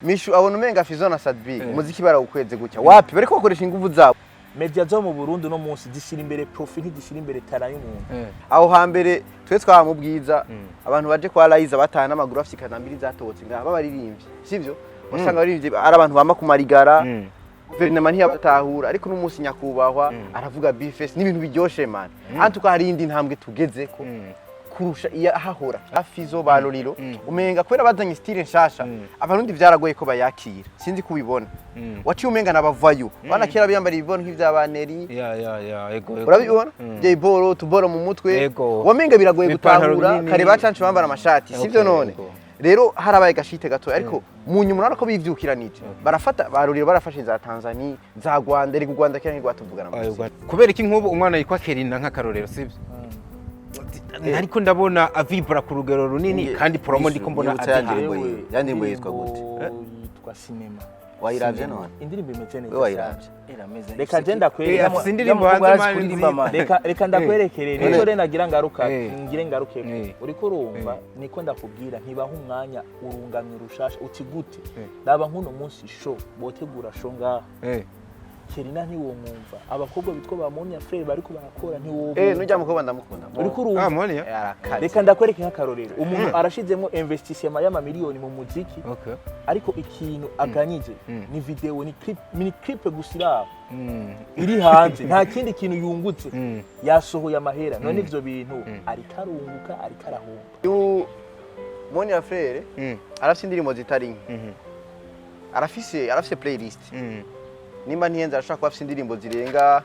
Mishu abona umenga Fizo na Sadbi umuziki barawukweze gutya, wapi, bariko bakoresha inguvu zabo. Media zo mu Burundi uno munsi zishyira imbere profit, ntizishyira imbere talent y'umuntu. Aho hambere twe twaba mu bwiza, abantu baje kwa Liza bataha n'amaguru, bafite ikanambiri zatobotse ngaha, b'abaririmbyi, sivyo? Wasanga abaririmbyi ari abantu bama ku marigara, guverinoma ntiyabatahura. Ariko n'umunsi nyakubahwa aravuga bifes n'ibintu biryoshe, man. Antuka hari indi ntambwe tugezeko kurusha iya hahora. Afizo ba Lolilo, umenga kubera bazanye style nshasha, abarundi vyaragoye ko bayakira. Sinzi kubibona, waciye umenga nabavayo bana kera biyambara ibibono nk'ivya baneri. Ya, ego, ego. Urabibona, jay boro tuboro mu mutwe. Ego. Wamenga biragoye Ibipantaro gutahura. binini. Kare bacancu bambara amashati, sivyo? None Ego. rero harabaye gashite gato, ariko mu nyuma urabona ko bivyukiranije, barafata baruriro, barafashe za Tanzania, za Rwanda. Erega u Rwanda kera ntirwatuvugana mu Ayo, muziki. Kubera iki nk'ubu umwana yitwa Kerina, nk'akarorero, sibyo, ariko ndabona avibra ku rugero runini kandi promo ndiko mbona Nyibutsa ya azihaye. ndirimbo yiwe. Ya ndirimbo yitwa gute? Yitwa Sinema. Wayiravye none? Indirimbo imeze neza Wewe wayiravye? cyane. Reka je ndakwereke. Afise indirimbo hanze, mani, nziza. Reka ndakwerekere. Nico rero nagira ngaruka ngire ngaruke. Uriko urumva, niko ndakubwira, ntibaha umwanya urungamye rushasha uti gute. Raba nk'uno munsi show botegura, show ngaha, Kerina ntiwomwumva, abakobwa bitwa ba Monia Frere bariko barakora ntiwobumva. Nujya mukobwa ndamukunda. Uriko urumva? Ah, Monia. Arakaze. Reka ndakwereke nk'akarorero: umuntu arashizemo investissement y'amamiliyoni mu muziki, ariko ikintu aganyije ni video, ni clip, ni clip gusa iri aho, iri hanze, nta kindi kintu yungutse. Yasohoye amahera, none ivyo bintu ariko arunguka, ariko arahomba? Uyu Monia Frere arafise indirimbo zitari nke. Arafise playlist. Nimba ntihenze, arashobora kuba afise indirimbo zirenga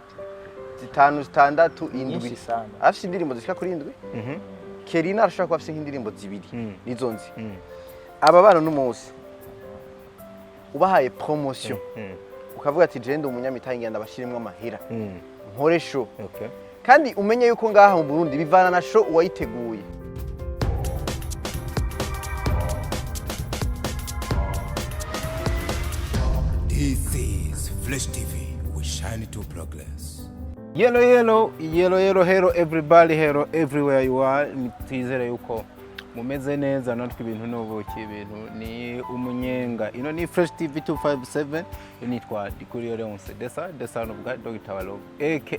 zitanu, zitandatu, indwi. Nyinshi sana. Arafise indirimbo zishika kuri indwi. Kerina arashobora kuba afise nk'indirimbo zibiri, nizo nzi. Aba bana n'umunsi ubahaye promotion, ukavuga ati je ndi umunyamitahe, ngenda ndabashiremwo amahera, nkore show. Kandi umenye yuko ngaha mu Burundi bivana na show uwayiteguye. This is Flash TV. We shine to progress. Yellow, yellow, yellow, yellow, hello everybody, hello everywhere you are. Twizere yuko mumeze neza, natwe ibintu n'ubuki, ibintu ni umunyenga. Ino ni Fresh TV 257, nitwa Dikuriyo Leonce Desa, Desa n'ubwa Dr. Walov, aka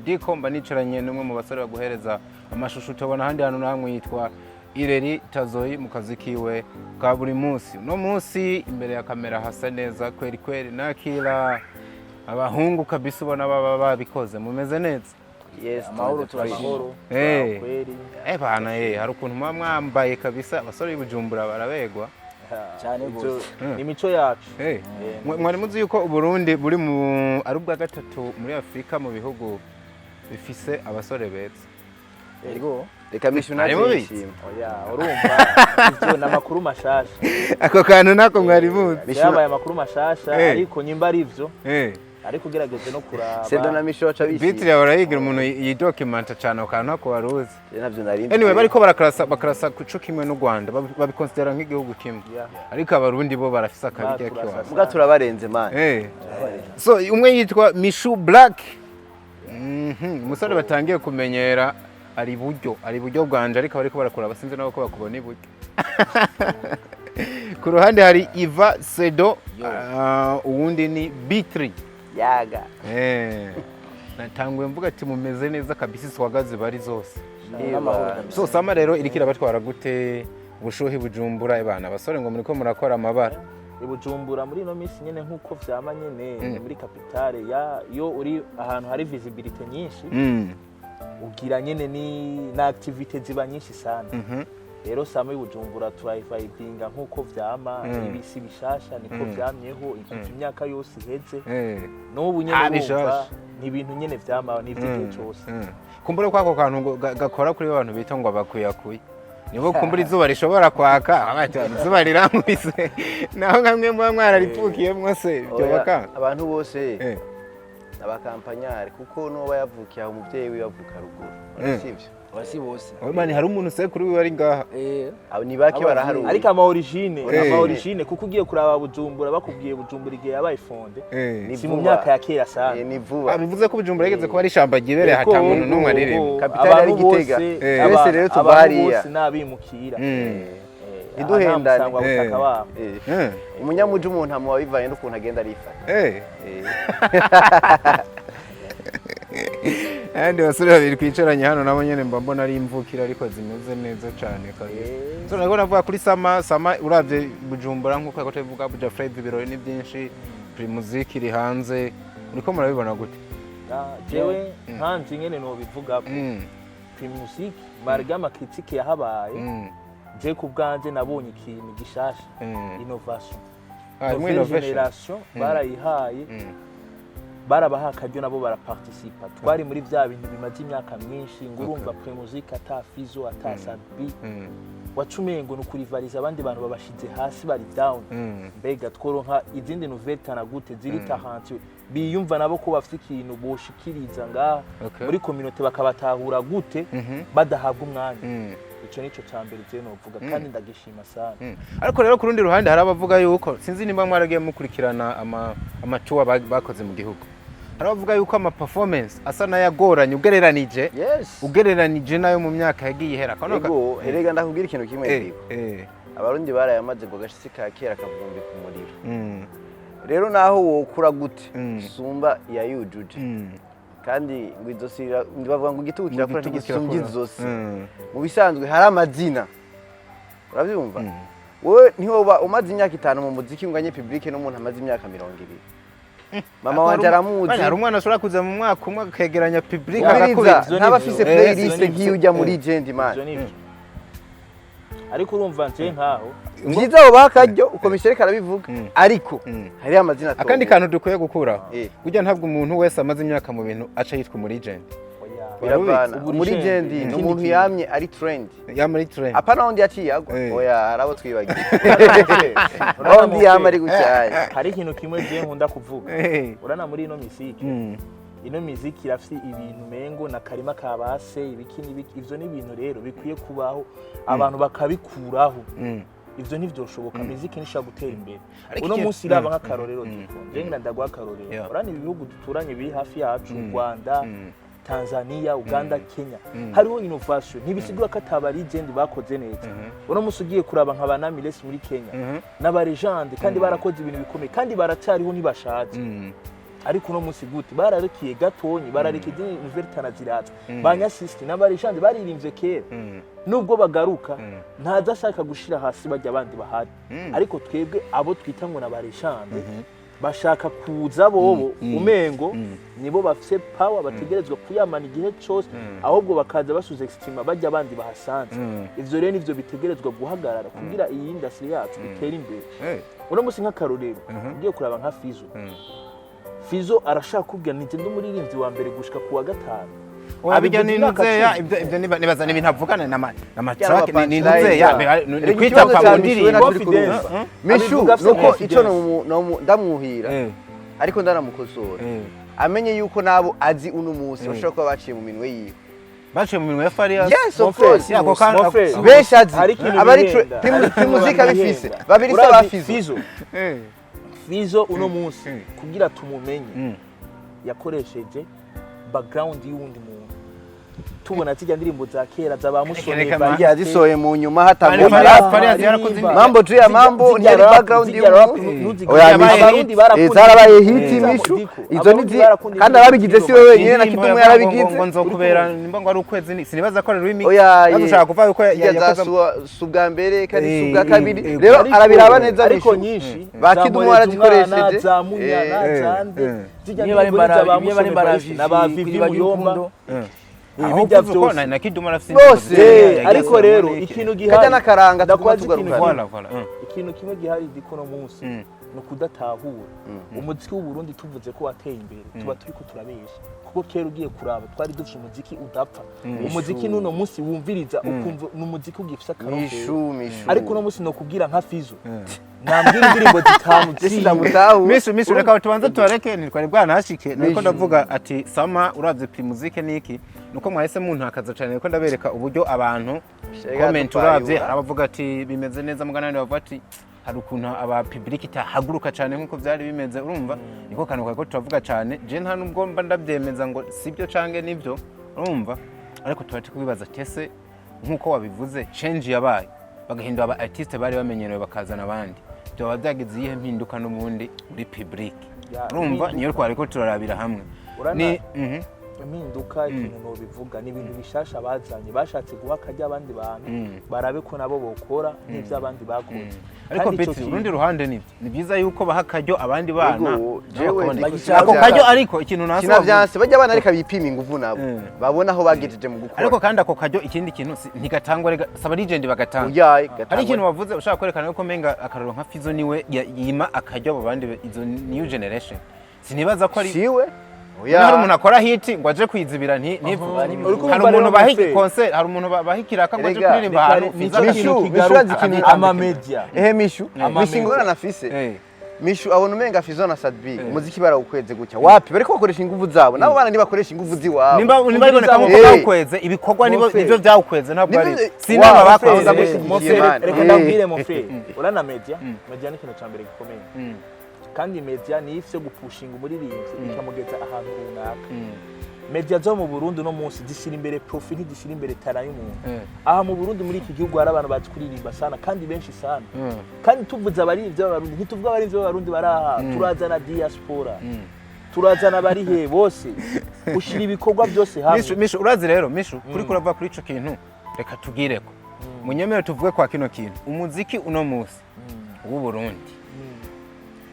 Diko. Mba nicaranye n'umwe mu basore baguhereza amashusho utabona ahandi hantu namwe, yitwa Ireri Tazoyi mu kazi kiwe ka buri munsi. Uno munsi imbere ya kamera hasa neza kweri kweri, nakira abahungu kabisa, ubona baba babikoze. Mumeze neza? Yes. Amahoro, tumeze fresh. turashima. Amahoro. Kweri. Bana, hari ukuntu muba mwambaye kabisa, abasore b'i Bujumbura barabegwa. Cyane Ivyo gose. ni imico yacu. Mwari muzi yuko Uburundi buri mu ari ubwa gatatu muri Afurika mu bihugu bifise abasore beza? Yego. Reka Mishu Mwari naje mubizi? yishima. Oya, urumva ivyo ni amakuru mashasha. Ako kantu nako mwari muzi? Vyabaye amakuru mashasha. Ariko nyimba ari ivyo, ariko ugerageze no kuraba. Sedo na Mishu baca Bitri bishima. yahora yigira umuntu yidokimanta cyane, ako kantu ntako wari uzi. Je navyo nari nzi. Anyway, bariko barakarasa, bakarasa ku co kimwe n'u Rwanda, babikonsidera nk'igihugu kimwe. Ariko abarundi bo barafise akabirya Turasasa. kiwabo. Muga turabarenze, man. So umwe yitwa Mishu Black. Umusore batangiye kumenyera, ari iburyo, ari iburyo bwanje, ariko bariko barakura basinze nabo ko bakubona iburyo. Ku ruhande hari Iva Sedo, uwundi ni B3. Yaga. Natanguye mvuga ati mumeze neza kabisa, iswaga ziba ari zose. N'amahoro kabisa. So summer rero iriko irabatwara gute? Ubushuhi Bujumbura, ebana abasore ngo muriko murakora amabara. I Bujumbura muri ino minsi nyene, nk'uko vyama nyene, ni muri capitale ya iyo uri ahantu hari visibility nyinshi, ugira nyene ni na activité ziba nyinshi sana. Rero summer y'Ibujumbura turayivibinga nk'uko vyama. Ibisi bishasha, niko vyamyeho kuva imyaka yose iheze. N'ubu nyene Ah, urumva bishasha. ni ibintu nyene vyama, ni ivy'igihe cose. Kumbura ko ako kantu ngo gakora kuri bantu bita ngo abakuyakuye, nibo kumbura izuba rishobora kwaka bati izuba rirankubise, naho nkamwe muba mwararipfukiye mwose Oya, byoba. abantu bose abakampanyari, kuko n'uwo yavukiye aho, umuvyeyi wiwe avuka ruguru, sivyo? Abasi bose. Mani, hari umuntu sekuru wiwe ari ngaha. Abo ni bake, baraharuye. Ariko ama origine, ama origine, kuko ugiye kuraba Bujumbura, bakubwiye Bujumbura igihe yabaye fondée, Ni si mu vuba. myaka ya kera sana. Ni vuba. Bivuze ko Bujumbura yigeze kuba ari ishamba ryibereye, hata muntu n'umwe aririmo. Kapitali yari Abantu Gitega. bose, Twese rero tuva abantu hariya. bose n'abimukira. Aha nta Ntiduhendane. musangwa butaka waho. Umunyamuji umuntu amuba bivanye n'ukuntu agenda arifata. Ayandi basore babiri twicaranye hano nabo nyene mba mbona ari imvukira, ariko zimeze neza cane kabisa. So nariko navuga kuri summer. Summer uravye Bujumbura, nkuko ariko tubivuga, Buja Flavor, ibirori ni byinshi, Primusic iri hanze, uriko murabibona gute? Ah, jewe nkanje nyene nobivugako, Primusic malgré ama critiques yahabaye, je ku bwanje nabonye ikintu gishasha, innovation. Ah, harimo Nouvelle innovation. generation barayihaye, barabaha akaryo nabo baraparticipa. Twari muri vya bintu bimaze imyaka myinshi, ngo urumva Primusic ata Fizo, ata Sat-B, wacumengo ni ukurivariza abandi bantu babashize hasi, bari down. Mbega tworonka izindi nouvelle talent gute ziri talentueux, biyumva nabo ko bafite ikintu boshikiriza ngaha muri communauté, bakabatahura gute badahabwa umwanya? Ico nico ca mbere je novuga, kandi ndagishima sana. Ariko rero ku rundi ruhande hari abavuga yuko, sinzi nimba mwaragiye mukurikirana ama tour bakoze mu gihugu, hari abavuga yuko ama performance asa n'ayagoranye ugereranije ugereranije nayo mu myaka yagiye ihera. Ego, erega ndakubwira ikintu kimwe, Ndiko. Abarundi barayamaze ngo agashitsi ka kera kavumbika umuriro. Rero naho wokura gute, sumba iyayujuje. Kandi ngo izosi bavuga ngo igitugu kirakura Igitugu ntigisumbya kirakura. izosi. Mu bisanzwe hari amazina, urabyumva? Wowe ntiwoba umaze imyaka 5 mu muziki unganye public n'umuntu amaze imyaka 20. Mama wanje aramuzi. Hari umwana ashobora kuza mu mwaka umwe akegeranya public, Umviriza, agakubita. Ivyo ntaba nivyo. afise playlist nk'iyo ujya muri legend, man. Ivyo nivyo, ariko urumva nje nkaho Vyiza abo bakaryo uko mishereka arabivuga, ariko hariho amazina Akandi atowe. kantu dukwiye gukuraho, burya ntabwo umuntu wese amaze imyaka mu bintu aca yitwa umu legend. Oya. Biravana. Ubu Muri legend, legend ni ikindi umuntu kintu. yamye ari trend. Ya muri trend. Apana wundi yaciye agwa. Oya, hari abo twibagiwe. Urabona Wundi yama ari gucyaya. Hari ikintu kimwe je nkunda kuvuga. Urana muri ino misiki, ino miziki irafise ibintu mengo na karima kabase, ibiki n'ibiki. Ivyo ni ibintu rero bikwiye kubaho, abantu bakabikuraho. Ivyo ntivyoshoboka, miziki ntishobora gutera imbere. Ariko Uno munsi iraba nk'akarorero, Diko, je ngira ndaguha akarorero. Urana ibi bihugu duturanye biri hafi yacu, Rwanda, Tanzania, Uganda, Kenya, hariho innovation. Ntibisigura ko ataba legend bakoze neza. Uno munsi ugiye kuraba nka ba Nameless muri Kenya, n'aba legend, kandi barakoze ibintu bikomeye, kandi baracyariho, ntibashaje. Ariko uno munsi gute bararekiye gatonyi, bararekeye izindi nouvelle talent ziraza, ba Nyasisi n'aba legend baririmbye kera, nubwo bagaruka ntaza ashaka gushira hasi bajya abandi bahari. Ariko twebwe abo twita ngo n'aba legend bashaka kuza bobo umengo nibo bafise power, bategerezwa kuyamana igihe cyose, ahubwo bakaza basuza estima bajya abandi bahasanze. Ivyo rero nivyo bitegerezwa guhagarara kugira iyi industry yacu itere imbere. Uno munsi nk'akarorero, ugiye kuraba nka Fizo, Fizo arashaka kubwira ni ndi umuririmbyi wa mbere gushika ku wa gatanu. Oya, bijya Abivuze ni imyaka ntuzeya 10. Ibyo nibaza ni ibintu avugana na Cyangwa track ni punchline. ntuzeya ni Erega kwita ikibazo pa cya mu Mishu we ndirimbo. na turi Confidence. kurumva. Mishu Abivuga afise nuko confidence. ico ndamwuhira, ariko ndanamukosora, amenye yuko nabo azi uno munsi bashobora kuba baciye mu minwe yiwe. Baciye mu minwe ya Farious. Yes, of course. Yeah, ako Mon frère. Benshi azi Hari ikintu abari bihenda. Hari ikintu Primusic abifise, bihenda. babiri se Urazi ba Fizo. Fizo, Fizo uno munsi kugira tumumenye yakoresheje background y'uwundi muntu, tubona zijya ndirimbo za kera za ba Musoni. Reka, reka. Yazisohoye mu nyuma hatangwa Farious- rap. Farious yarakoze indirimbo. Mambo juu ya mambo ntiyari background y'umuntu. Oya, Mishu. Abarundi barakunda Zarabaye hit, indirimbo. Mishu. Diko, Izo ni Abarundi barakunda kandi indirimbo ababigize si z'izo. we wenyine, na Indirimbo Kidumu yavuga ngo- yarabigize. ngo nzokubera nimba ngo ari ukwezi sinibaza ko ari remix. Oya, Nazo ye. ushaka kuvuga yuko Zijya za yakoze si ubwa mbere kandi si ubwa kabiri. Rero arabiraba neza Ariko Mishu. nyinshi Ba za Kidumu Mporeza barazikoresheje. Umwana, za Munyana, za nde, zijya Niba ari ndirimbo ni za ba niba ari Musoni Mbara Evariste na ba Vivi, Vivi Iriba Muyomba. ry'urukundo. Aho Ibijya kuvuga ko byose. na Kidumu arafise Bose. indirimbo yagiye Ariko asohora rero muri iki. ikintu Kajya gihari n'akaranga tuguma ndakwaza ikintu tugarukana. kimwe. Voilà, voilà. Ikintu kimwe gihari diko no munsi ni ukudatahura umuziki w'u Burundi. Tuvuze ko wateye imbere tuba turiko turabesha, kuko kera ugiye kuraba twari dufite umuziki udapfa. Umuziki n'uno munsi wumviriza ukumva ni umuziki ugifise akanovera. Mishu, Mishu. Ariko uno munsi nokubwira nka Fizo, nambwira indirimbo zitanu Jesse ziwe. ndamutahu. Mishu, Mishu, reka tubanze tubareke, ntitwari bwanahashike. Nuko ndavuga ati summer uravye Primusic niki, nuko mwahise muntakaza cyane, kuko ndabereka uburyo abantu Shega comment dupayura. uravye hari abavuga ati bimeze neza, mugana abandi bavuga ati hari ukuntu aba public itahaguruka cyane nkuko byari bimeze. Urumva niko kantu kako turavuga cyane. Je nta nubwo mba ndabyemeza ngo sibyo cange nibyo, urumva, ariko tuba turi kubibaza tese nkuko wabivuze, change yabaye. Bagahindura aba artiste bari bamenyerewe, bakazana abandi, byaba byagize iyihe mpinduka n'ubundi muri public? Ya, Urumva, impinduka. niyo twari ko turarabira hamwe. Ni Impinduka, ikintu nobivuga, ni ibintu bishasha bazanye. Bashatse guha akarya abandi bantu, barabe ko nabo bokora n'ibyo abandi bakoze. Ariko Kandi ico Betty, urundi ruhande nibyo, ni byiza yuko baha akaryo abandi bana Yego, nabo jewe bakaboneka. ndiko Ako karyo, ariko ikintu nasa Sinavyanse, bajya abana reka bipima inguvu nabo, babone aho bagejeje mu gukora. Ariko kandi ako karyo, ikindi kintu ntigatangwa rega, saba legend bagatanga. Oya, gatangwa. Hari ikintu wavuze ushaka kwerekana yuko menga akarorero nka Fizo niwe yima akaryo abo bandi, izo new generation. Sinibaza ko ari Siwe. Hari Oya. umuntu akora hit ngo aje kwizibira ntivu. Uriko Hari urumva umuntu rero baha Muferi. concert, hari umuntu baha ikiraka ngo aje Erega, kuririmba ahantu nico Fizo Mishu, kintu Mishu kigaruka. urazi ikintu Ama media. Ehe, Mishu. Ama Mishu, media. ingorane afise. Mishu abona umenga Fizo na Sadbi umuziki barawukweze gutya. Wapi, bariko bakoresha inguvu zabo, nabo bana ntibakoresha inguvu ziwabo. Nimba biboneka nko byawukweze, ibikorwa nibo Muferi. nivyo byawukweze, ntabwo ari si Wow, inama bakoze. Muferi. Ndagushyigikiye, Mon frère, man. reka ndabwire, mon frère, urana media, media ni ikintu cya mbere gikomeye, kandi media ni ifise gupushinga umuririmbyi ikamugeza ahantu runaka. Media zo mu Burundi uno munsi zishyira imbere profit, ntizishyira imbere talent y'umuntu. Aha mu Burundi, muri iki gihugu, hari abantu bazi kuririmba sana kandi benshi sana. Kandi tuvuze abaririmbyi b'Abarundi, ntituvuga abaririmbyi b'Abarundi bari aha, turazana diaspora, turazana abari he bose, ushyira ibikorwa byose hamwe. Mishu, Mishu, urazi rero Mishu, kuri kurava kuri ico kintu, reka tugireko munyemere tuvuge kwa kino kintu. Umuziki uno munsi w'u Burundi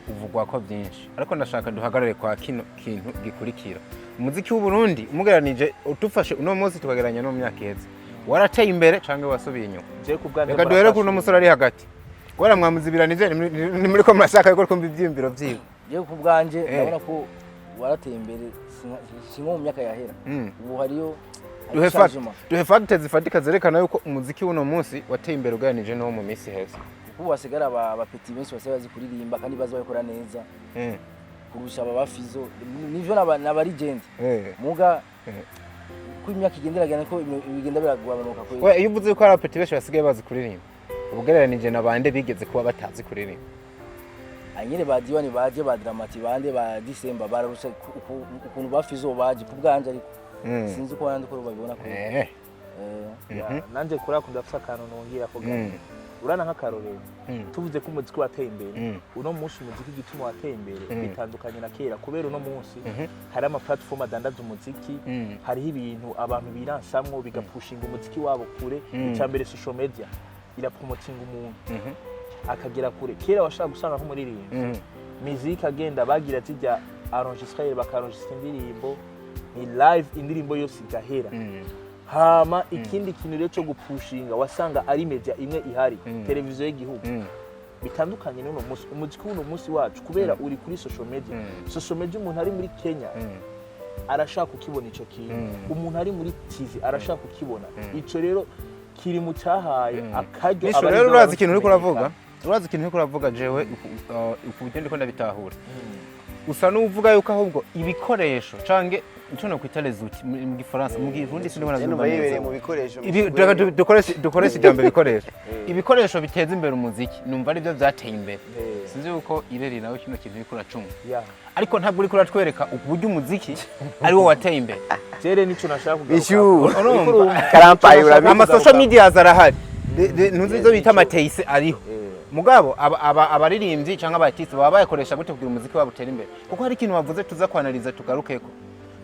uvugwa ko byinshi, ariko ndashaka duhagarare kwa kino kintu gikurikira. Umuziki w'u Burundi umugeranije, utufashe uno munsi tukagereranya no mu myaka iheze, warateye imbere canke wasubiye inyuma? Je ku bwanjye Reka duhere kuri uno musore ari hagati, kubera mwamuzibiranije ni muri ko murashaka yuko twumva ivyiyumviro vyiwe. Jewe ku bwanje ndabona ko warateye imbere, si nko mu myaka yahera. Ubu hariyo Duhe hariyo fact, changement. duhe fact zifatika zerekana yuko umuziki w'uno munsi wateye imbere ugereranije n'uwo mu minsi iheze. Kuko ubu hasigara aba petits benshi basigaye bazi kuririmba kandi bazi babikora neza kurusha aba bafizo, nivyo n'aba legend. Muga uko imyaka igenda iragenda, ko ibintu bigenda biragabanuka kweli. We, iyo uvuze yuko hari aba petits benshi basigaye bazi kuririmba, ubugereranije na bande bigeze kuba batazi kuririmba? Anyene ba Diwani baje, ba Dramati bande, ba Disemba bararusha ukuntu bafizo baje, ku bwanje, ariko sinzi uko abandi uko babibona ko. Ya, nanje kuri ako ndafise akantu nongera ko gato. Urana nk'akarorero, tuvuze ko umuziki wateye imbere, uno munsi umuziki igituma wateye imbere bitandukanye na kera, kubera uno munsi hari ama platform adandaza umuziki, hariho ibintu abantu biransamwo bigapushinga umuziki wabo kure. Icya mbere, social media irapromotinga umuntu akagera kure. Kera washaka gusanga nk'umuririmbyi miziki agenda, bagira zijya enregistreur, bakaenregistra indirimbo ni live, indirimbo yose igahera. Hama ikindi kintu rero cyo gupushinga, wasanga ari media imwe ihari, televiziyo y'igihugu. Bitandukanye n'uno munsi. Umuziki w'uno munsi wacu, kubera uri kuri social media, social media, umuntu ari muri Kenya arashaka kukibona ico kintu, umuntu ari muri TV arashaka kukibona. Ico rero kiri mu cyahaye akaryo Mishu, abarinzi rero urazi ikintu uriko b'Abarundi. uravuga, urazi ikintu uriko uravuga, jewe uku ndiko ndabitahura, usa n'uvuga yuko ahubwo ibikoresho canke ico nokwita les outils mu Gifaransa, mu Girundi sindiko Numva navyumva yibereye neza. mu bikoresho. Reka dukoreshe ijambo ibikoresho, ibikoresho biteza imbere umuziki, numva aribyo byateye imbere. Sinzi yuko ireri nawe kino kintu uriko uracunga, ariko ntabwo uriko uratwereka uburyo umuziki ari wo wateye imbere. Jere nico nashaka kugaruka. Mishu. Urumva? Karampaye, urabizi. Ama social media arahari, ntuzi izo bita amateyise ariho, mugabo abaririmbyi cyangwa aba artiste baba bayakoresha gute kugira umuziki wabo utere imbere? Kuko hari ikintu wavuze tuza kwanaliza tugarukeko.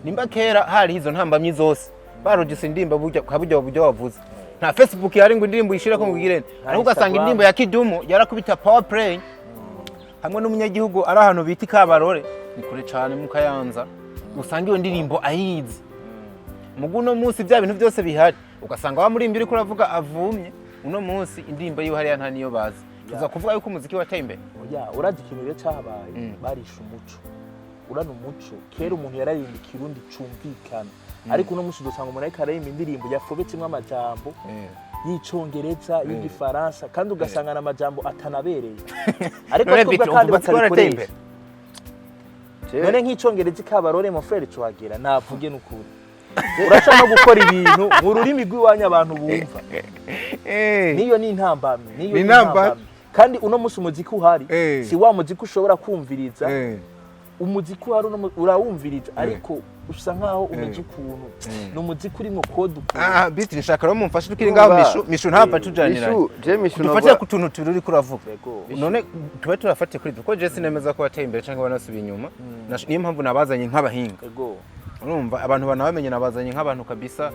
Nimba kera hari izo ntambamyi zose, barugise indirimbo burya kwa burya buryo wavuze, nta Facebook yari ngo indirimbo uyishireko ngo igirene, ariko ugasanga Instagram. indirimbo ya Kidumu yarakubita power play hamwe n'umunyagihugu ari ahantu bita Ikabarore, ni kure cyane mu Kayanza, usanga iyo ndirimbo ayizi. Mugu uno munsi bya bintu byose bihari, ugasanga wa murimbyi uriko uravuga avumye, uno munsi indirimbo yiwe hariya nta niyo bazi. Tuza kuvuga yuko umuziki wateye imbere? Oya, urazi ikintu rero cyahabaye? Barishe umuco. Urana umuco, kera umuntu yararimba ikirundi cumvikana, ariko uno munsi udusanga umuntu ariko aririmba indirimbo yafobetsemwo amajambo y'icongereza, y'igifaransa, kandi ugasanga n'amajambo atanabereye, ariko None twebwe Bitro, kandi umuziki warateye imbere? batabikoresha. None nk'icongereza ikabarore, mon frère, cuhagera navuge n'ukuri, urashobora no gukora ibintu mu rurimi rw'iwanyu abantu bumva. Niyo ni intambamyi, niyo Ni ni intambamyi. intambamyi. Kandi uno munsi umuziki uhari si wa muziki ushobora kumviriza. Umuziki wari uno urawumviriza, ariko usa nkaho umeze ukuntu, ni umuziki urimo code ukuntu. Ah, biti nshaka rero mumfashe tukiri ngaho. Mishu, Mishu, ntapfa tujaniranye. Mishu, je Mishu Dufatire ku tuntu tubiri uriko uravuga. Yego. None tube turafatiye kuri ibyo, kuko je sinemeza ko wateye imbere cyangwa wanasubiye inyuma. Niyo mpamvu nabazanye nk'abahinga. Urumva abantu banabamenye, nabazanye nk'abantu kabisa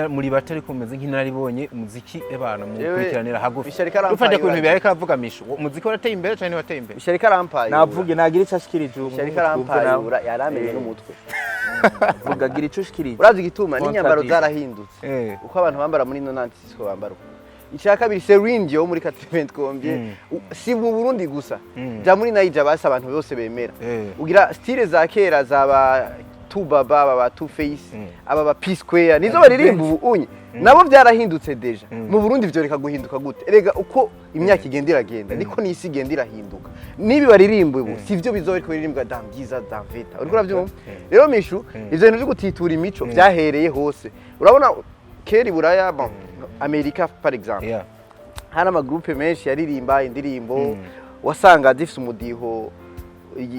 muri bato, ariko mumeze nk'inararibonye umuziki ebana mukurikiranira hagufi. Mishu ariko arampaye Dufatiye ku bintu iwacu. bibiri ariko aravuga Mishu, umuziki warateye imbere cyangwa ntiwateye imbere? Mishu ariko arampaye. Navuge, nagira icyo ashikirije ubu. Mishu ariko arampayura, yaramenye n'umutwe. Vuga, gira icyo ushikirije. Urazi igituma n'inyambaro Contradict. zarahindutse. Uko abantu bambara muri nonante siko bambara uku. Icya kabiri, Celine Dion muri 80 combien, si mu Burundi gusa, ja muri Naija, basi abantu bose bemera. Ugira style za kera zaba 2Baba, aba Two Face, aba ba P Square, nizo baririmba ubu unye nabo byarahindutse déjà. Mu Burundi vyo reka guhinduka gute? Erega uko imyaka igenda iragenda niko n'isi igenda irahinduka. Nibi baririmba ubu sivyo bizoba ariko biririmbwa dans 10 ans, dans 20 ans. Uriko uravyumva rero Mishu, ivyo bintu vyo gutitura imico vyahereye hose. Urabona kera i Buraya, bon, Amerika par exemple, hari amagroupe menshi yaririmba indirimbo wasanga zifise umudiho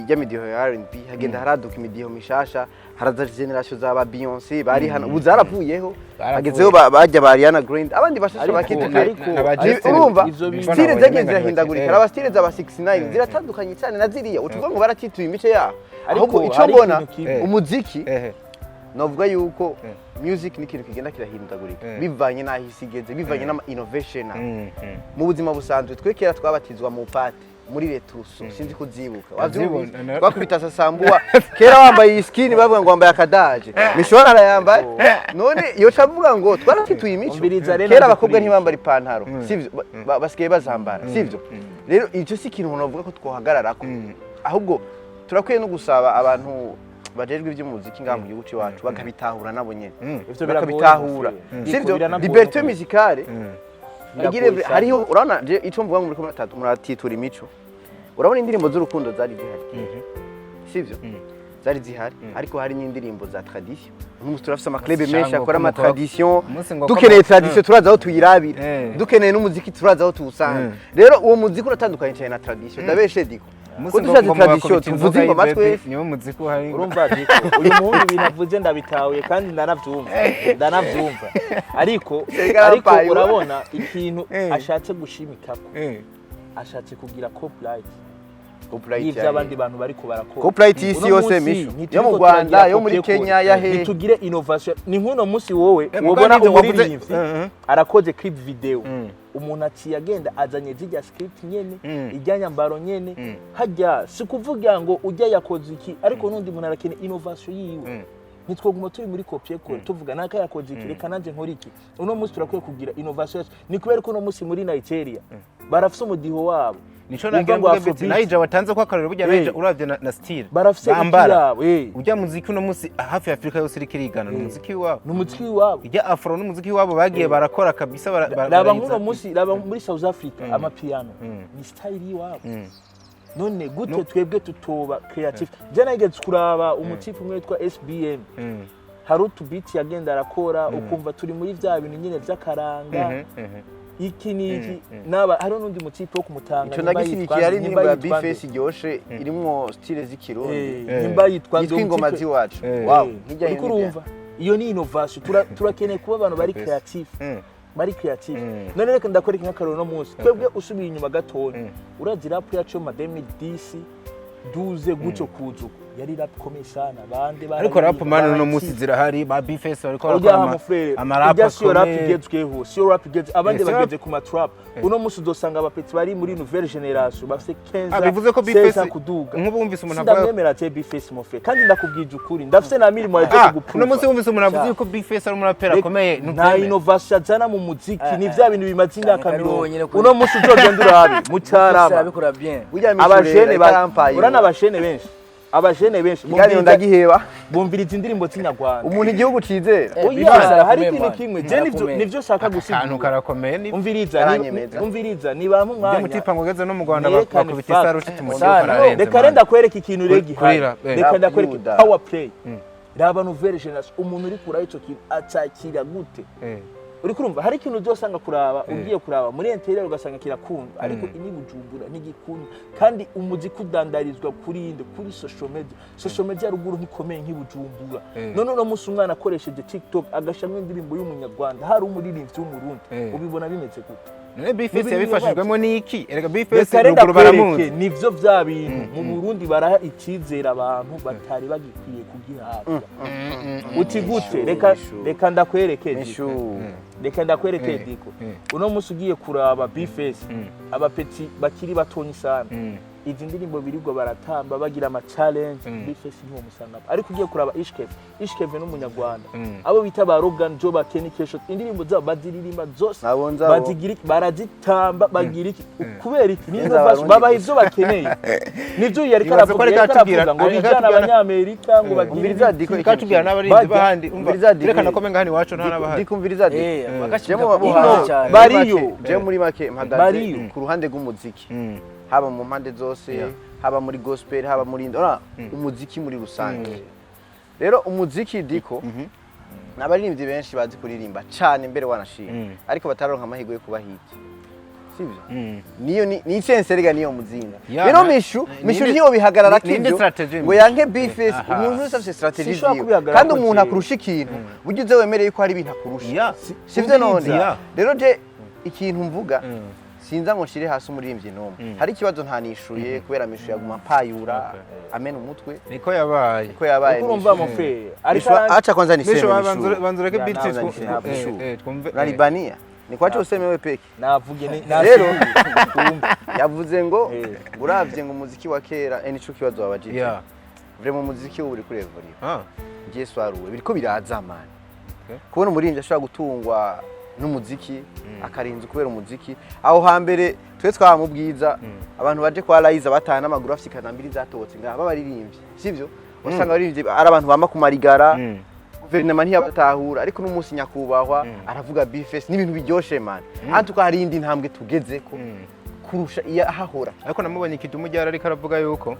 y'amidiho ya R&B. Hagenda haraduka imidiho mishasha, haraza generation za ba Beyonce bari hano, ubu zaravuyeho. Hagezeho bajya ba Ariana Grande, abandi bashasha bakituje. Ariko Na ba Justin. Urumva ivyo bintu- style Nabonye zagiye umenga zirahindagurika. Aba style za ba 69 ziratandukanye cyane na ziriya utuvuga ngo baratituye imice yabo. Ariko Ahubwo ico hari mbona, ikintu kimwe. umuziki, novuga yuko music ni ikintu kigenda kirahindagurika bivanye n'aho isi igeze, bivanye n'ama innovation. Mu buzima busanzwe, twe kera twabatizwa mu pate muri retruso, sinzi kuzibuka. Wavyumvise? Ndazibona. Twakubita sasambuwa kera, wambaye iyi skin bavuga ngo wambaye akadaje. Mishora arayambaye none yoca avuga ngo twaratituye imico. Umviriza rero Kera nanjye abakobwa kuri ntibambara ipantaro, sivyo? Basigaye bazambara, sivyo? Rero icyo si ikintu umuntu avuga ko twohagararako, ahubwo turakwiye no gusaba abantu bajejwe iby'umuziki ngaha mu gihugu c'iwacu bakabitahura nabo nyene. Ivyo biragoye, Bakabitahura, Mufere. sivyo? Biranagoye. Liberté musicale igire. Biragoye cyane. Hariho, urabona je ico mvuga ngo muriko muratitura imico. Urabona indirimbo z'urukundo zari zihari, sivyo? Zari zihari, ariko hari n'indirimbo za tradition. Ubu turafise amaclub menshi akora ama tradition. Umunsi ngo Dukeneye tradition turaza aho tuyirabira, dukeneye n'umuziki turaza aho tuwusanga. Rero uwo muziki uratandukanye cyane na tradition, ndabeshe diko Umunsi ko ngo dushatse ngo tradition bakubita tuvuze inzoga ingoma y'ibebe, twese. Niwo muziki uhari. Urumva Diko, uyu muhungu ibintu avuze ndabitahuye kandi ndanavyumva, ariko Reka ariko arampaye. urabona ikintu ashatse gushimikako, ashatse kugira copyright y'ivyo abandi bantu bariko barakora. Copyright y'isi Uno yose, munsi Mishu. ntituriko Yo mu Rwanda, turagira yo muri copier Kenya, coller. ya hehe. Ntitugire innovation. Ni nk'uno munsi wowe Mugabo wobona nivyo wavuze- umuririmbyi arakoze clip video, umuntu aciye agenda azanye zirya script nyene, ijya nyambaro nyene. Hajya si kuvuga ngo ujya yakoze iki, ariko n'undi muntu arakeneye innovation yiwe. Ntitwoguma turi muri copier coller, tuvuga naka yakoze iki, reka nanjye nkore iki. Uno munsi turakwiye kugira innovation yacu. Ni kubera ko uno munsi muri Nigeria barafise umudiho wabo. Nico Wumva nagira ngo ngo biti Afrobeat. Naija watanze ko akarorero burya. Naija uravye na style Barafise iki bambara, yabo, ujya muziki uno munsi hafi ya Afrika yose iriko irigana ni umuziki wabo. Ni umuziki wabo. Ijya afro n'umuziki wabo bagiye barakora kabisa Raba nk'uno munsi, raba muri South Africa, amapiano ni style y'iwabo. None gute twebwe tutoba creative? Je nageze kuraba umutipe umwe witwa SBM, hari utubiti yagenda arakora, ukumva turi muri vya bintu nyine vy'akaranga, iki n'iki. Naba hariho n'undi mutipe wo kumutanga, Ico nimba ndagishyigikiye. yitwa Hari nimba indirimbo ya yitwa nde? Bface iryoshe irimwo style z'ikirundi, Nimba yitwa nde yitwa ingoma umutipe? z'iwacu. Wow, nkijya. Uriko urumva iyo ni innovation. Turakeneye kuba abantu bari creative, bari creative. None reka ndakwereka nk'akarorero. No munsi twebwe usubiye inyuma gatonya, urazi rap yacu yo ma 2010, 12 gutyo kuza uko, yari rap ikomeye sana, bande Ariko rap man uno barayitsinze. munsi zirahari, ba Bface bariko Ujya barakora mon frère, amarap ujya siyo rap akomeye. igezweho, siyo rap igeze abandi Si bageze ku ma trap. Uno munsi uzosanga abapetits bari muri nouvelle génération bafite 15 Ah, bivuze ko 16 Bface kuduga. nk'ubu wumvise umuntu avuga Sindamwemera te Bface, mon frère, kandi ndakubwije ukuri, ndafise na mirimo yaje Ah, kuguprova. uno munsi wumvise umuntu avuze yuko Bface ari umuraperi akomeye, Nta ntubyemera? innovation azana mu muziki, ni vya bintu bimaze imyaka Kare 30. wonyene Uno munsi uzogenda urabe mu Carama, arabikora bien. Burya abajene ikampaye. Urana abajene benshi, abajene benshi Ikiganiro ndagiheba. Bumviriza indirimbo z'inyarwanda. Umuntu igihugu cizera. Oya, Bface hari arakomeye, ikintu man. kimwe je nivyo Arakomeye. nivyo shaka Akantu gusigura. karakomeye ni Umviriza, Karanyemeza. umviriza, niba umwanya mutipa ngo ugeze no mu Rwanda Nerekane bakubita fact. isaruti tumuti Sana. kararenze. Reka renda kwereka ikintu rero gihari. Kurira, Reka ndakwereka Yuda. power play. Raba nouvelle génération, umuntu uri kuraho ico kintu acakira gute? Uri kurumva hari ikintu uzosanga kuraba, ugiye kuraba muri intérieur ugasanga kirakundwa, ariko ini Bujumbura ntigikundwa. Kandi umuziki udandarizwa kuri inde? Kuri social media. Social media ruguru ntikomeye nk'ibujumbura. None uno munsi umwana akoresheje TikTok agashamwo indirimbo y'umunyarwanda, hari umuririmbyi w'umurundi, ubibona bimeze gute? None B-Face N'ibindi yabifashijwemo n'iki? Erega B-Face Reka rero ruguru ndakwereke, baramuzi. Nivyo vya bintu mu Burundi baraha icyizere abantu batari bagikwiye kugihabwa. Uti gute? Reka reka ndakwereke, Diko. Mishu. Reka ndakwereke, Diko. Uno munsi ugiye kuraba B-Face, abapetits bakiri batonyi sana, izi ndirimbo birirwa baratamba bagira ama challenge, B-Face ntiwo musanga. Ariko ugiye kuraba Ishkev, Ishkev n'umunyarwanda, abo bita ba Rogan Joe, ba Kenny Kesho, indirimbo zabo baziririmba zose. Nabo nzabo. Bazigira iki? Barazitamba, bagira iki? Kubera iki? Ni Neza innovation. Abarundi Babaha gusa. ivyo bakeneye. Nivyo yariko Ibaze ko aravuga, ariko yariko aratubwira- aravuga ngo ariko bijana aratubwira- abanyamerika ngo bagire Umviriza Diko. Reka tubwira n'abarinzi Bajya- b'ahandi, umva. Umviriza Diko. Reka nakome ngaha iwacu nta n'abahari. Dikumviriza Diko. Bagashimika Jemo kubo ino hanze cyane. bariyo. Je muri make mpagaze Bariyo. ku ruhande rw'umuziki, haba mu mpande zose, haba muri gospel, haba muri ora umuziki muri rusange. Rero umuziki, Diko, ni abaririmbyi benshi bazi kuririmba cyane mbere wanashima, ariko batararonka amahirwe yo kuba hit, sibyo? Niyo ni icenseriga niyo muzinga. Rero Mishu, Mishu niyo bihagarara ninde kibyo strategy? ngo yanke B-Face. Aha. Umuntu wese afite strategy Sinshobora ziwe, kubihagarara kandi ko umuntu jewe. akurusha ikintu, burya uze wemereye ko hari ibintu akurusha, sivyo none? Rero je ikintu mvuga, sinza ngo nshire hasi umuririmbyi n'umwe. Hari ikibazo ntanishuye kubera Mishu yaguma mpayura amena umutwe. Niko yabaye. Ko yabaye. Urumva mon frère ariko Mishu, acha kwanza niseme. Misho, Mishu, banza ureke Ya, beat. nawe Mishu. Twumve. Unanibania nikwache useme wewe peke. Navuge ni Rero twumve. Yavuze ngo uravye ngo umuziki wa kera, nico kibazo wabajije. Vraiment umuziki ubu uri kuri évoluer. Ngiye swaruwe biriko biraza, man. Kubona umuririmbyi ashobora gutungwa n'umuziki, akarinza kubera umuziki. Aho hambere twe twaba mu bwiza, abantu baje kwa Liza bataha n'amaguru bafite ikanambiri zatobotse ngaha b'abaririmbyi, sivyo? Wasanga abaririmbyi ari abantu bama ku marigara, guverinoma ntiyabatahura. Ariko n'umunsi nyakubahwa aravuga B-Face n'ibintu biryoshe, man. Antuka hari indi ntambwe tugezeko kurusha iya ahahora. Ariko namubonye Kidumu ryari ariko aravuga yuko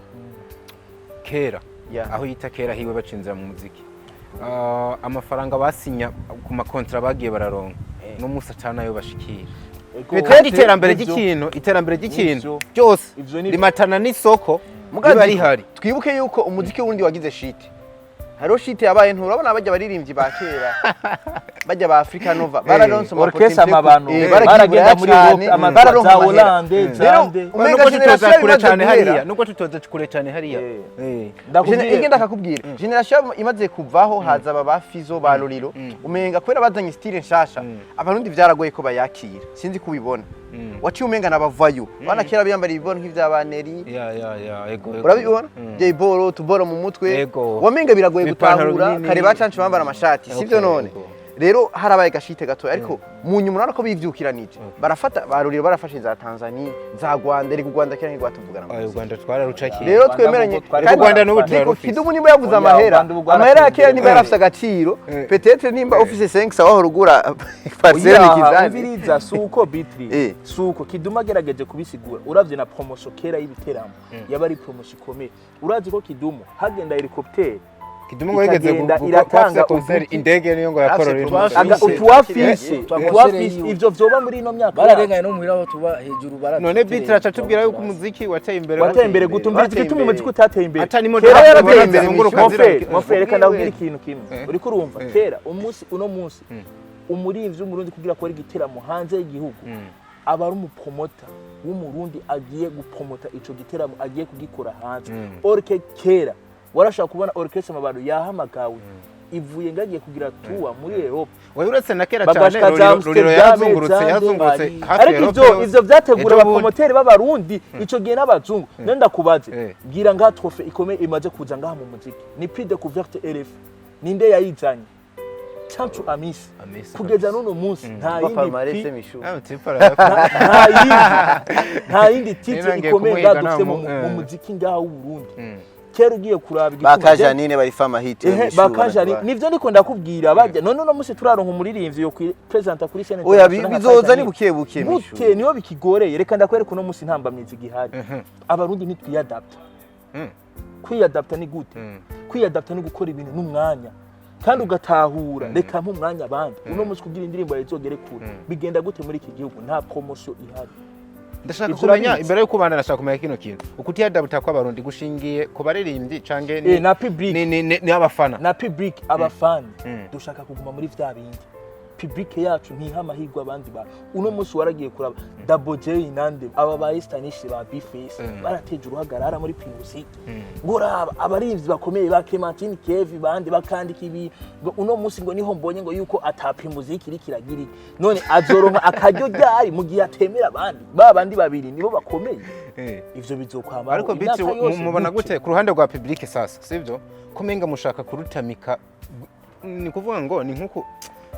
kera, aho yita kera hiwe bacinzira mu muziki, amafaranga basinya ku makontra bagiye bararonka, no musi atanayo bashikira. Kandi iterambere ry'ikintu, iterambere ry'ikintu Nivyo. byose Ivyo ni- rimatana n'isoko Mugazi, riba rihari. Twibuke yuko umuziki wundi wagize shite, hariho shite yabaye. Nturabona bajya baririmbyi ba kera, bajya ba Africa Nova, bararonse ama Orchestre opportunité Amabano, baragiye baragenda muri cyane, Europe, ama bararonka za amahera. Hollande, Rero zande. umenga Nubwo generation tutoza kure imaze cyane guhera. hariya, nubwo tutoza kure cyane hariya. Ndakubwiye. Ingenda akakubwira generation imaze kuvaho, haza aba ba Fizo, ba Lolilo. Umenga kubera bazanye style nshasha, abarundi vyaragoye ko bayakira. Sinzi kubibona, waciye umenga nabavayo bana kera biyambara ibibono nk'ivya Ya ya ya, ego ego. Urabibona jayiboro tuboro mu mutwe. Ego. Wamenga biragoye Ibipantaro gutahura. binini. Kare bacancu bambara amashati, sivyo? Okay, None ego. rero harabaye gashite gatoya, ariko mu nyuma urabona ko bivyukiranije, barafata baruriro, barafashe za Tanzania, za Rwanda. Erega u Rwanda kera ntirwatuvugana mu Ayo, u muziki. Rwanda twararucakiye. Rero Rwanda twemeranye. ubu twari U Rwanda n'ubu Ariko turarufise. Kidumu nimba yavuze Oya, amahera, u Rwanda ubu amahera ya kera rwarateye nimba yarafise agaciro, peut-être nimba ufise 5 wahora ugura parcelle Oya, kizani. umviriza, suko bitri, suko Kidumu agerageje kubisigura. Uravye na promotion kera y'ibiteramo, yaba ari promotion ikomeye. Urazi ko Kidumu hagenda helicopter, Kidumu ngo yigeze ikagenda iratanga concert, uduti. indege niyo ngo yakorora. Afise Aga Twafise. utwafise, Twafise. utwafise, ivyo vyoba muri ino myaka. Bararenganye no muhira aho tuba hejuru bara. None Beat araca tubwira yuko umuziki wateye imbere. Wateye imbere gute? Umviriza Wateye igituma imbere. umuziki utateye imbere. Ata n'imodoka Kera yarateye zibona imbere, zizunguruka Mon frère, mon frère, reka ndakubwira ikintu kimwe. Uriko urumva kera, umunsi uno munsi umuririmbyi w'umurundi kugira akore igiteramo hanze y'igihugu, aba ari umupromota w'umurundi agiye gupromota ico giteramo, agiye kugikora hanze. Orke kera warashobora kubona orchestre Amabano yahamagawe ivuye ngagiye kugira tour muri Europe. Wowe uretse na kera cyane, Bagashika za Ruriro Amsterdam, yarazungurutse, Zande, yarazungurutse Paris. hafi Ariko ya Europe ivyo yose. ivyo vyategura Ejo bundi. abapromoteri b'abarundi ico gihe n'abazungu. None ndakubaze, bwira ngaha trophée ikomeye imaze kuza ngaha mu muziki ni Prix Découverte RF, ninde yayizanye? Cancu Amisi. Amisi. Kugeza n'uno munsi nta Ba yindi palmarès prix Mishu. Ah, tipo arayakora. Nta yindi titre Niba ngiye ikomeye kumuhiga ngaha dufite mu muziki ngaha w'Uburundi. Kera ugiye kuraba igituma Ba Kajanine bari fama hit. Ehe, Mishu, ba Kajani, baratwara. nivyo ndiko ndakubwira bajya. None uno munsi turaronka umuririmbyi yo presenta kuri scène Oya, internationale nka bizoza Kajani. ni buke buke, Mishu. Gute niyo bikigoreye? Reka ndakwereka, uno munsi ntambamyizi igihari, abarundi ntitwiyadapta. Kwiyadapta ni gute? Kwiyadapta ni gukora ibintu n'umwanya. Kandi ugatahura, reka mpe umwanya abandi. Uno munsi kugira indirimbo yawe izogere kure, bigenda gute muri iki gihugu? Nta promotion ihari. Ndashaka Ivyo kumenya urabizi. imbere yuko ubana, ndashaka kumenya kino kintu: ukutiyadabuta kw'Abarundi gushingiye ku baririmbyi canke Na public. ni abafana? Na public, abafani. Dushaka kuguma muri vya bindi. Public yacu ntiha amahirwe abandi bantu. Uno munsi waragiye kuraba Double J nande, aba ba Estanish, ba Bface, barateje uruhagarara muri Primusic, ngo raba abarinzi bakomeye ba Clementine, Kevi, bandi bakandika ibi, ngo uno munsi ngo niho mbonye ngo yuko ata Primusic iri kiragira iki. None azoronka akaryo ryari mu gihe atemera abandi? Ba bandi babiri nibo bakomeye. Ivyo bizokwama Ariko imyaka Biti, yose mubona gutyo. gute ku ruhande rwa public sasa, sivyo kumenga mushaka kurutamika? Ni kuvuga ngo ni nkuko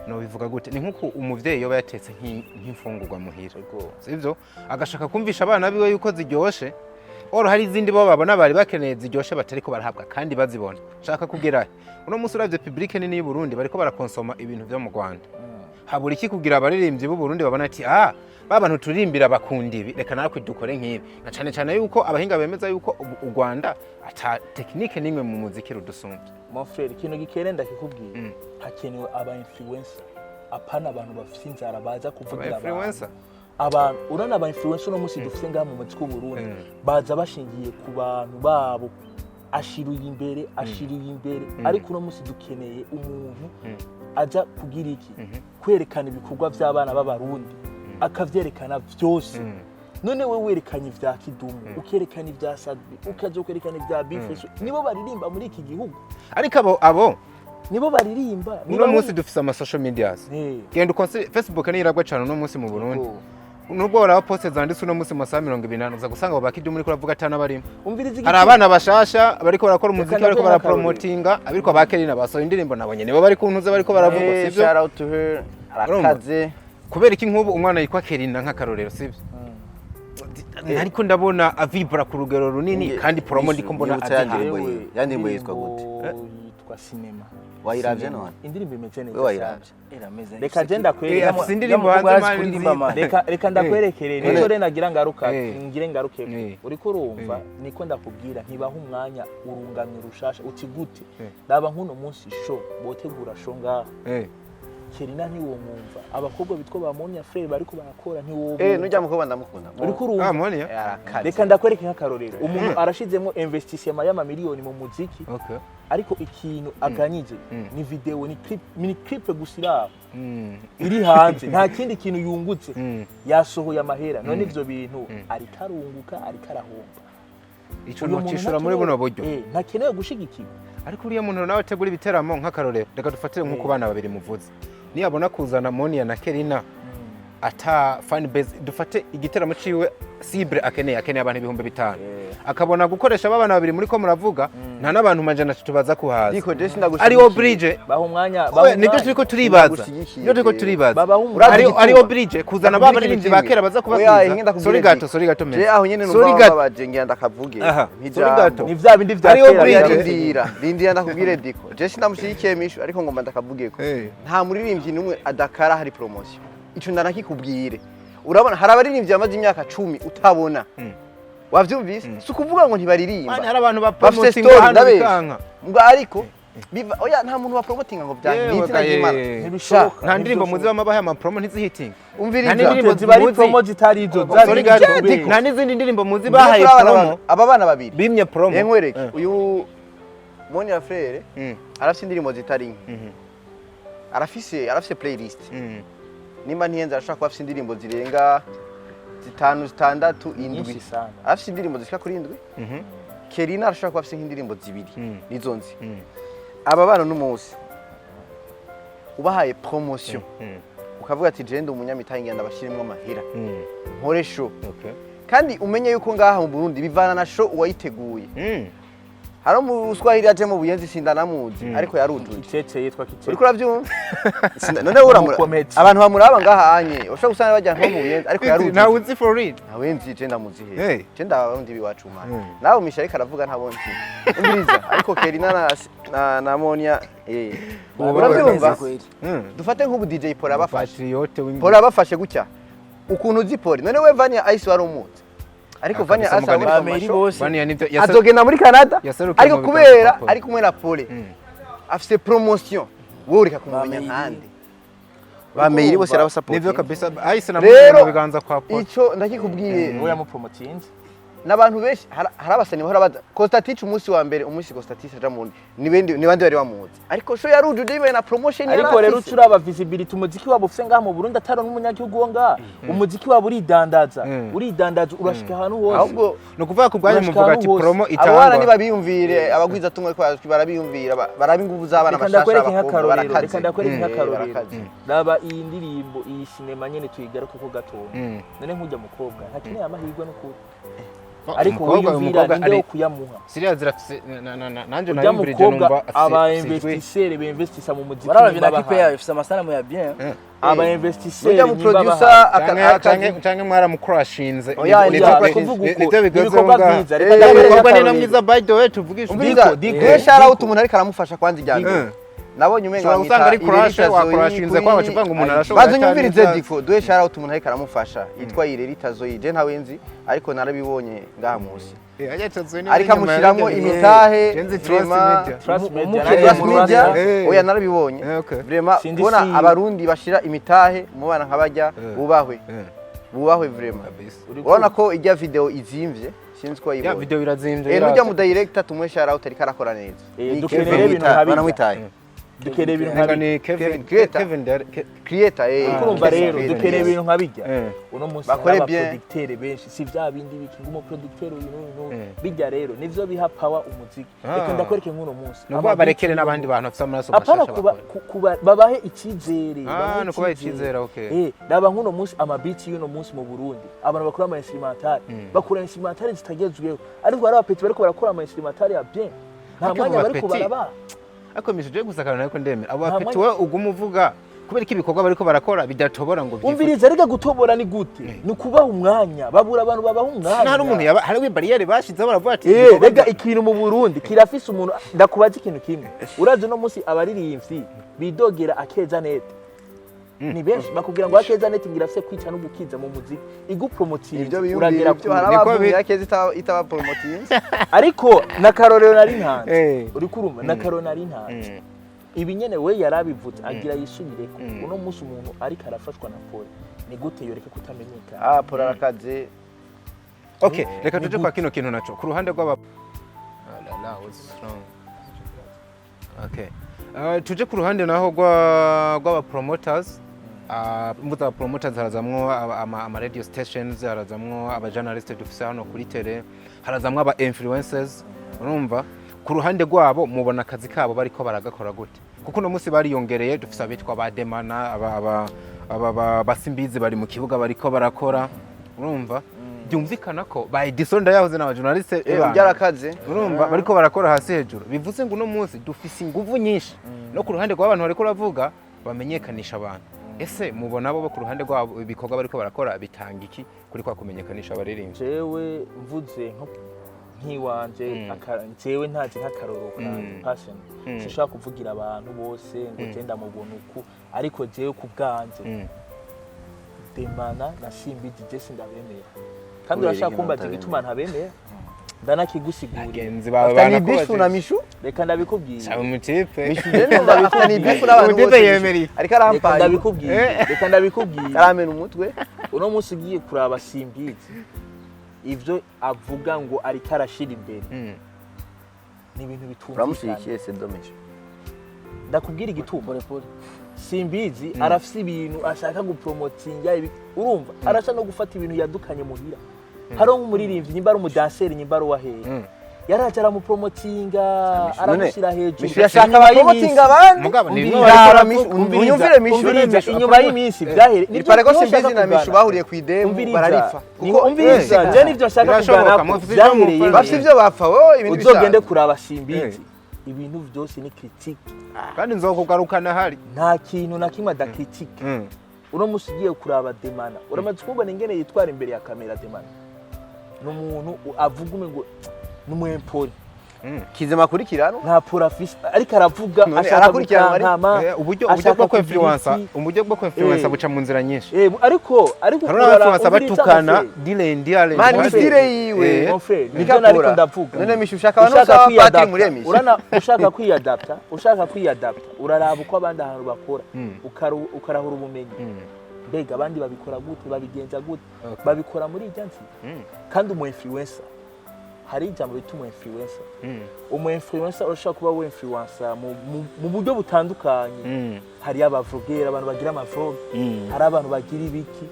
no bivuga gute, ni nkuko umuvyeyi yoba yatetse nk'imfungurwa muhira, sivyo, agashaka kumvisha abana biwe yuko ziryoshe, oro hari izindi bo babona bari bakeneye ziryoshe batariko barahabwa kandi bazibona. Shaka kugera uno munsi, uravye public nini y'u Burundi bariko barakonsoma ibintu vyo mu Rwanda, habura iki kugira abaririmbyi b'u Burundi babona ati: "Ah, ba bantu turirimbira bakunda ibi, reka natwe dukore nk'ibi"? Na cane cane yuko abahinga bemeza yuko u Rwanda ata technique n'imwe mu muziki rudusumbya. Mon frère, ikintu gikere ndakikubwira: hakenewe aba influencer, apana abantu bafite inzara baza kuvugira Aba abantu. influencer? Abantu, urabona aba influencer uno munsi dufite ngaha mu muziki w'u Burundi, baza bashingiye ku bantu babo, ashiruye imbere, ashiriye imbere. Ariko uno munsi dukeneye umuntu aja kugira iki? Kwerekana ibikorwa by'abana b'Abarundi, akavyerekana vyose. None we werekanye ibya Kidumu, ukerekana ibya Sadbi, ukaza ukerekana ibya Bifeso, nibo baririmba muri iki gihugu. Ariko abo Nibo baririmba. Uno munsi dufise ama social medias. Genda ukonse Facebook, niyo iragwa cane uno munsi mu Burundi. Nubwo waraba poste zanditse uno munsi mu masaha 24, uza gusanga abo bakidumu uriko uravuga atana barimo. Umviriza. Hari abana bashasha bariko barakora umuziki, Reka bariko ndaguhe barapromotinga, abiriko ba Kelina basohoye indirimbo, nabonye nibo bari kuntuza bariko baravuga, sivyo? Shout out to her, arakaze. Kubera iki nk'ubu umwana yitwa Kelina nk'akarorero, sivyo, ariko ndabona avibra ku rugero runini kandi promo ndiko mbona Nibutsa ya aziha. ndirimbo ye. Ya ndirimbo yitwa gute? Yitwa Cinema. Wayiravye Cinema. none? Indirimbo imeze neza We wayiravye? cyane. Irameze. Reka je ndakwereke. Afise indirimbo hanze, mani kuririmba nziza. man. Reka ndakwerekere. Nico rero nagira ngaruka, ngire ngaruke. Uriko urumva, niko ndakubwira, ntibaha umwanya urungamye rushasha. Uti gute? Raba nk'uno munsi show botegura, show ngaha, Kerina ntiwomwumva, abakobwa bitwa ba Monia Frere bariko barakora ntiwomwumva. Nujya mukobwa ndamukunda. Uriko urumva? Ah, Monia. Arakaze. Reka ndakwereke nk'akarorero: umuntu arashizemo investissement y'amamiliyoni mu muziki, ariko ikintu aganyije ni video, ni clip, ni clip gusa iraho iri hanze, nta kindi kintu yungutse. Yasohoye amahera, none ivyo bintu ariko arunguka, ariko arahomba? Ico Uyu muntu nocishura muri buno buryo. Ntakenewe gushigikirwa. Ariko uriya muntu nawe ategura ibiteramo, nk'akarorero, reka dufatire nk'uko bana babiri muvuze, niyabona kuzana Monia na Kerina ata fan base, dufate igiteramo ciwe cible akeneye abantu 5000, akabona gukoresha aba bana babiri muri ko muravuga, nta n'abantu 300 baza kuhaza. Diko, je sindagushyigikiye. Ariwo bridge. Baha umwanya, Oya, baha nibyo umwanya. turiko turibaza. Sinagushyigikiye. Nibyo turiko turibaza. Babaha umwanya. Ariwo bridge kuzana ba baririmbyi ba kera baza Oya, kubabwiza. inge ndakubwira Sorry gato, Diko. sorry gato Je meza. aho nyene Sorry numva gato. babaje, ngira ndakavuge. Aha, Nk'ijambo. sorry gato. Ni vya bindi vya Ariwo kera. bridge. Rindira ndakubwire, Diko. Je sinamushyigikiye Mishu, ariko ngomba ndakavugeko. Nta muririmbyi n'umwe adakara hari promotion. Ico ndanakikubwire. Urabona hari abaririmbyi bamaze imyaka 10 utabona. Wavyumvise? Si ukuvuga ngo ntibaririmba. Mani, hari abantu ba Bafise promoting story, hano ndabesha. bikanka. Mbwa ariko biva, oya, nta muntu wa promotinga ngo byange. Yewe Ni izina ry'Imana. Ntibishoboka. Nta ndirimbo muzi bamabahe ama promo ntizihitinga? Umviriza. Nta n'indirimbo Ziba ari muzi. promo zitari izo. Sorry gato. Nta n'izindi ndirimbo muzi bahaye Kuri promo aba bana babiri. bimye promo? Reka nkwereke. Uyu Monia Frere arafise indirimbo zitari nke. Arafise playlist. Nimba ntihenze, arashobora kuba afise indirimbo zirenga zitanu, zitandatu, indwi. Nyinshi sana. Arafise indirimbo zishika kuri indwi. Kerina arashobora kuba afise nk'indirimbo zibiri. Nizo nzi. Aba bana n'umunsi ubahaye promotion, ukavuga ati: "Je ndi umunyamitahe, ngenda bashyiremo amahera, nkore show." Kandi umenye yuko ngaha mu Burundi bivana na show uwayiteguye. Hari umuswahili yaje mu Buyenzi, sindanamuzi, ariko yarujuje. Kicece, yitwa Kicece. Uriko urabyumva? None uramura Umukomedi. abantu bamuraba ngaha anye, ushobora gusanga bajya nko mu Buyenzi, ariko yarujuje. Ntawe uzi for real? Ntawe nzi, je ndamuzi he? Hey. Je ndabarundi biwacu mana. Nawe misha ariko aravuga ntabwo nzi. Umviriza, ariko Kerina na Monia, urabyumva? Dufate nk'ubu DJ Paul abafashe. Patriote w'ingwe. Paul abafashe gutya, ukuntu uzi Paul, none we Vania Ice wari umuzi, ariko Ah, Vania kabisa. Ice araboneka mu Bameri mashow. bose. Vania nibyo Azogenda muri Canada, yaserukiye ariko mu biganza kubera bya Paul. ari kumwe na Paul. Afise promotion, wowe ureka kumumenya Ba nkande. Ba Meiri bose Nivyo arabasapotinga. Kabisa, ahise Rero namubona mu biganza kwa Paul. Ico ndakikubwiye, We yamupromotinze. N'abantu benshi, hari abasani bahora baza Costatich umunsi wa mbere, umunsi Costatich aja mu ni bendi, ni bandi bari bamuzi, ariko show yarujuje bibaye na promotion Ariko rero yarafise. ucuraba visibility umuziki wabo ufise ngaha mu Burundi, atari n'umunyagihugu wo ngaha, umuziki wabo uridandaza, uridandaza, urashika ahantu hose. Ahubwo Ni ukuvuga ku bwanyu Urashika muvuga ati ahantu hose. promo abo bana itangwa. Ntibabiyumvire, abagwizatunga ariko barabiyumvira, barabe inguvu z'abana Reka bashasha. ndakwereke Abakobwa nk'akarorero, barakaze. reka ndakwereke nk'akarorero. Barakaze. Raba iyi ndirimbo, iyi sinema nyene, tuyigaruke ko gatoya. None nk'ujya mukobwa ntakeneye amahirwe n'ukuri, ariko Umukobwa, wiyumvira umukobwa ninde ari wo kuyamuha? Siriya zirafise nanje Ujya nayumvirije mukobwa, numva aba afise ijwi. investisseur beinvestisa mu muziki Baraba nimba na clip bahaye. yayo ifise amasanamu ya bien. Aba investisseur Nujya mu nimba producer bahaye. Canke mwaramukurashinze. Oya, Kuvuga uko Nivyo bigezweho ibikorwa ngaha. vyiza. Reka ndakwereke Umukobwa ni na akarorero. mwiza, by the way, tuvugishe. Umviriza, Diko, Diko, duhe shout out Diko. umuntu ariko aramufasha kwanza ijya mbere. Nabonye umenga Ushobora gusanga ari crush, wakurashinze kwa bacuvuga ngo umuntu arashobora Baza cyane unyumvirize. ibyazi. Diko, duhe shout out umuntu ariko aramufasha yitwa Irerita Zoe. Je ntawe nzi, ariko narabibonye ngaha munsi. Ariko amushiramwo imitahe, Genzi Trust vraiment. Media. Trust Media, Umukiriya Trust mu Media. Rwanda. Oya, narabibonye. Vraiment, Sindi kubona abarundi bashira imitahe mu bana nk'abajya, bubahwe, bubahwe vraiment. Kabisa. Urabona ko ijya video izimvye, sinzi ko Ya wayibonye. video irazimvye. Nujya mu director, tumuhe shout out, ariko arakora neza. Eh, Ni dukeneye Kevin ibintu Mwitaye, nka bijya. banamwitaye. Dukeneye ibintu Nenga nka bijya. ni Kevin. Kevin Creator. Kevin Creator, Urumva rero, Creator, dukeneye yes. ibintu nka bijya. Uno munsi Bakore hari bien. abaproducteur benshi, si vya bindi biki ngo umuproducteur uyu n'uyu n'uyu. Bijya rero nivyo biha power umuziki. Reka ndakwereke nk'uno munsi Ni ukuvuga barekere n'abandi bantu bafite amaraso apana mashasha kuba, bakore. kuba babahe icyizere, babahe Ni ukubaha icyizere, okay. Raba nk'uno munsi amabeats y'uno munsi mu Burundi, abantu bakora ama instrumental, bakora instrumental zitagezweho, ariko hari abapetits bariko barakora ama instrumental ya bien, nta Ariko mwanya abo bariko bapetits- barabaha. Ariko misho gusa akantu ariko ndemera abo Nta bapetits, mwanya- wowe uguma uvuga kubera ko ibikorwa bariko barakora bidatobora ngo byifute. Umviriza rega, gutobora ni gute? Ni ukubaha umwanya, babura abantu babaha umwanya. Nta n'umuntu yaba hari bariyeri bashizeho baravuga ati Rega ikintu mu Burundi kirafise umuntu. Ndakubaza ikintu kimwe: urazi uno munsi abaririmbyi bidogera Akeza Net ni benshi, bakubwira ngo Akeza Net ngira afise kwica no gukiza mu muziki, igupromotinze Ibyo biyumvira uragera ibyo kure. hari Niko abavumye Akeza itaba promotinze. Ariko nakarorero nari ntanze, uriko urumva, nakarorero nari ntanze ibi nyene, we yarabivuze agira yisubireko. Uno munsi umuntu ariko arafashwa na Pole, ni gute yoreka kutamenyekana? Ah, Paul arakaze. Okay, reka tuje kwa kino kintu naco ku ruhande rw'aba. Ah, la la, what's wrong? Okay. Tuje ku ruhande naho rw'aba promoters. Mbuza aba promoters, harazamwo ama radio stations, harazamwo aba journalist dufise hano kuri tele, harazamwo aba influencers. Urumva, ku ruhande rwabo mubona akazi kabo bariko baragakora gute? Kuko uno munsi bariyongereye, dufise abitwa ba Demana, aba basimbizi bari mu kibuga bariko barakora. Urumva, byumvikana ko ba Edison ndayahoze n'aba journaliste bana. Byarakaze. Urumva bariko barakora hasi hejuru, bivuze ngo uno munsi dufise inguvu nyinshi no ku ruhande rw'abantu bariko baravuga bamenyekanisha abantu. Ese mubona bo ku ruhande rwabo ibikorwa bariko barakora bitanga iki kuri kwa kumenyekanisha abaririmbyi? Jewe mvuze nko nk'iwanje, jewe ntazi nk'akarorero kanje passion, sinshobora kuvugira abantu bose ngo je ndamubona uku, ariko jewe ku bwanje, Demana na Simbizi je sindabemera, kandi Kubera urashaka iki kumbaza mutabemera? igituma ntabemera, ndanakigusigurira. Bagenzi bawe Afitanye beef na banakubaza. Mishu. Reka ndabikubwira. Sabe umutipe. Mishu je numva afitanye beef n'abantu Umutipe bose. yemereye. Ariko Reka arampaye. ndabikubwira, reka ndabikubwira. Aramena umutwe. Uno munsi ugiye kuraba Simbizi, ivyo avuga ngo ariko arashira imbere ni ibintu bitumvikana. Uramushyigikiye se Domishu? Ndakubwira igituma. Pole pole. Simbizi arafise ibintu ashaka gupromotinga urumva arashaka no gufata ibintu yadukanye muhira. Hariho nk'umuririmbyi, nyimba ari umudanseri, nyimba ari uwahehe, yaraje aramupromotinga, aramushyira hejuru. Mishu yashaka Inyuma abapromotinga abandi. Mugabo ni Umviriza. bimwe bariko Raba baravuga. Mishu, unyumvire Mishu. Umviriza, inyuma y'iminsi byahere Il paraît ko Simbizi na Mishu bahuriye ku idemu, Umviriza. bararipfa. Kuko umviriza, je nivyo nshaka Birashoboka, kuganako mufise ivyo byahereye. mupfa. Bafite ibyo bapfa wowe, ibintu Uzogende bisanzwe. kuraba Simbizi, ibintu byose ni critique. Kandi nzokugarukana hari. Nta kintu na kimwe adacritique. Uno munsi ugiye kuraba Demana, uramaze kubona ingene yitwara imbere ya kamera. Demana ni umuntu avuga umengo ni umwempori. Kizima akurikiranwa. Nta pura afise, ariko aravuga None ashaka arakurikiranwa ariko? gukankama. Uburyo Ashaka bwo kugira kwinfluensa, iki. uburyo bwo kwinfluensa buca mu nzira nyinshi. Ariko Hari urara n'abainfluensa umviriza, batukana mon frère. direndi. Man, ni Mon frère. style yiwe. Mon frère, nivyo Niko nariko akora. ndavuga. None Mishu, ushaka abantu Ushaka bose b'abapatiri kwiyadapta. muri Mishu? Urana ushaka kwiyadapta, uraraba uko abandi ahantu bakora, ukarahura ubumenyi. Mbega abandi babikora gute, babigenza gute, babikora muri irya nzira? Kandi umu influencer, hari ijambo bita umu influencer. Umu influencer urashobora kuba we influencer mu buryo butandukanye. Hari abavlogera, abantu bagira amavlog, hari abantu bagira ibiki.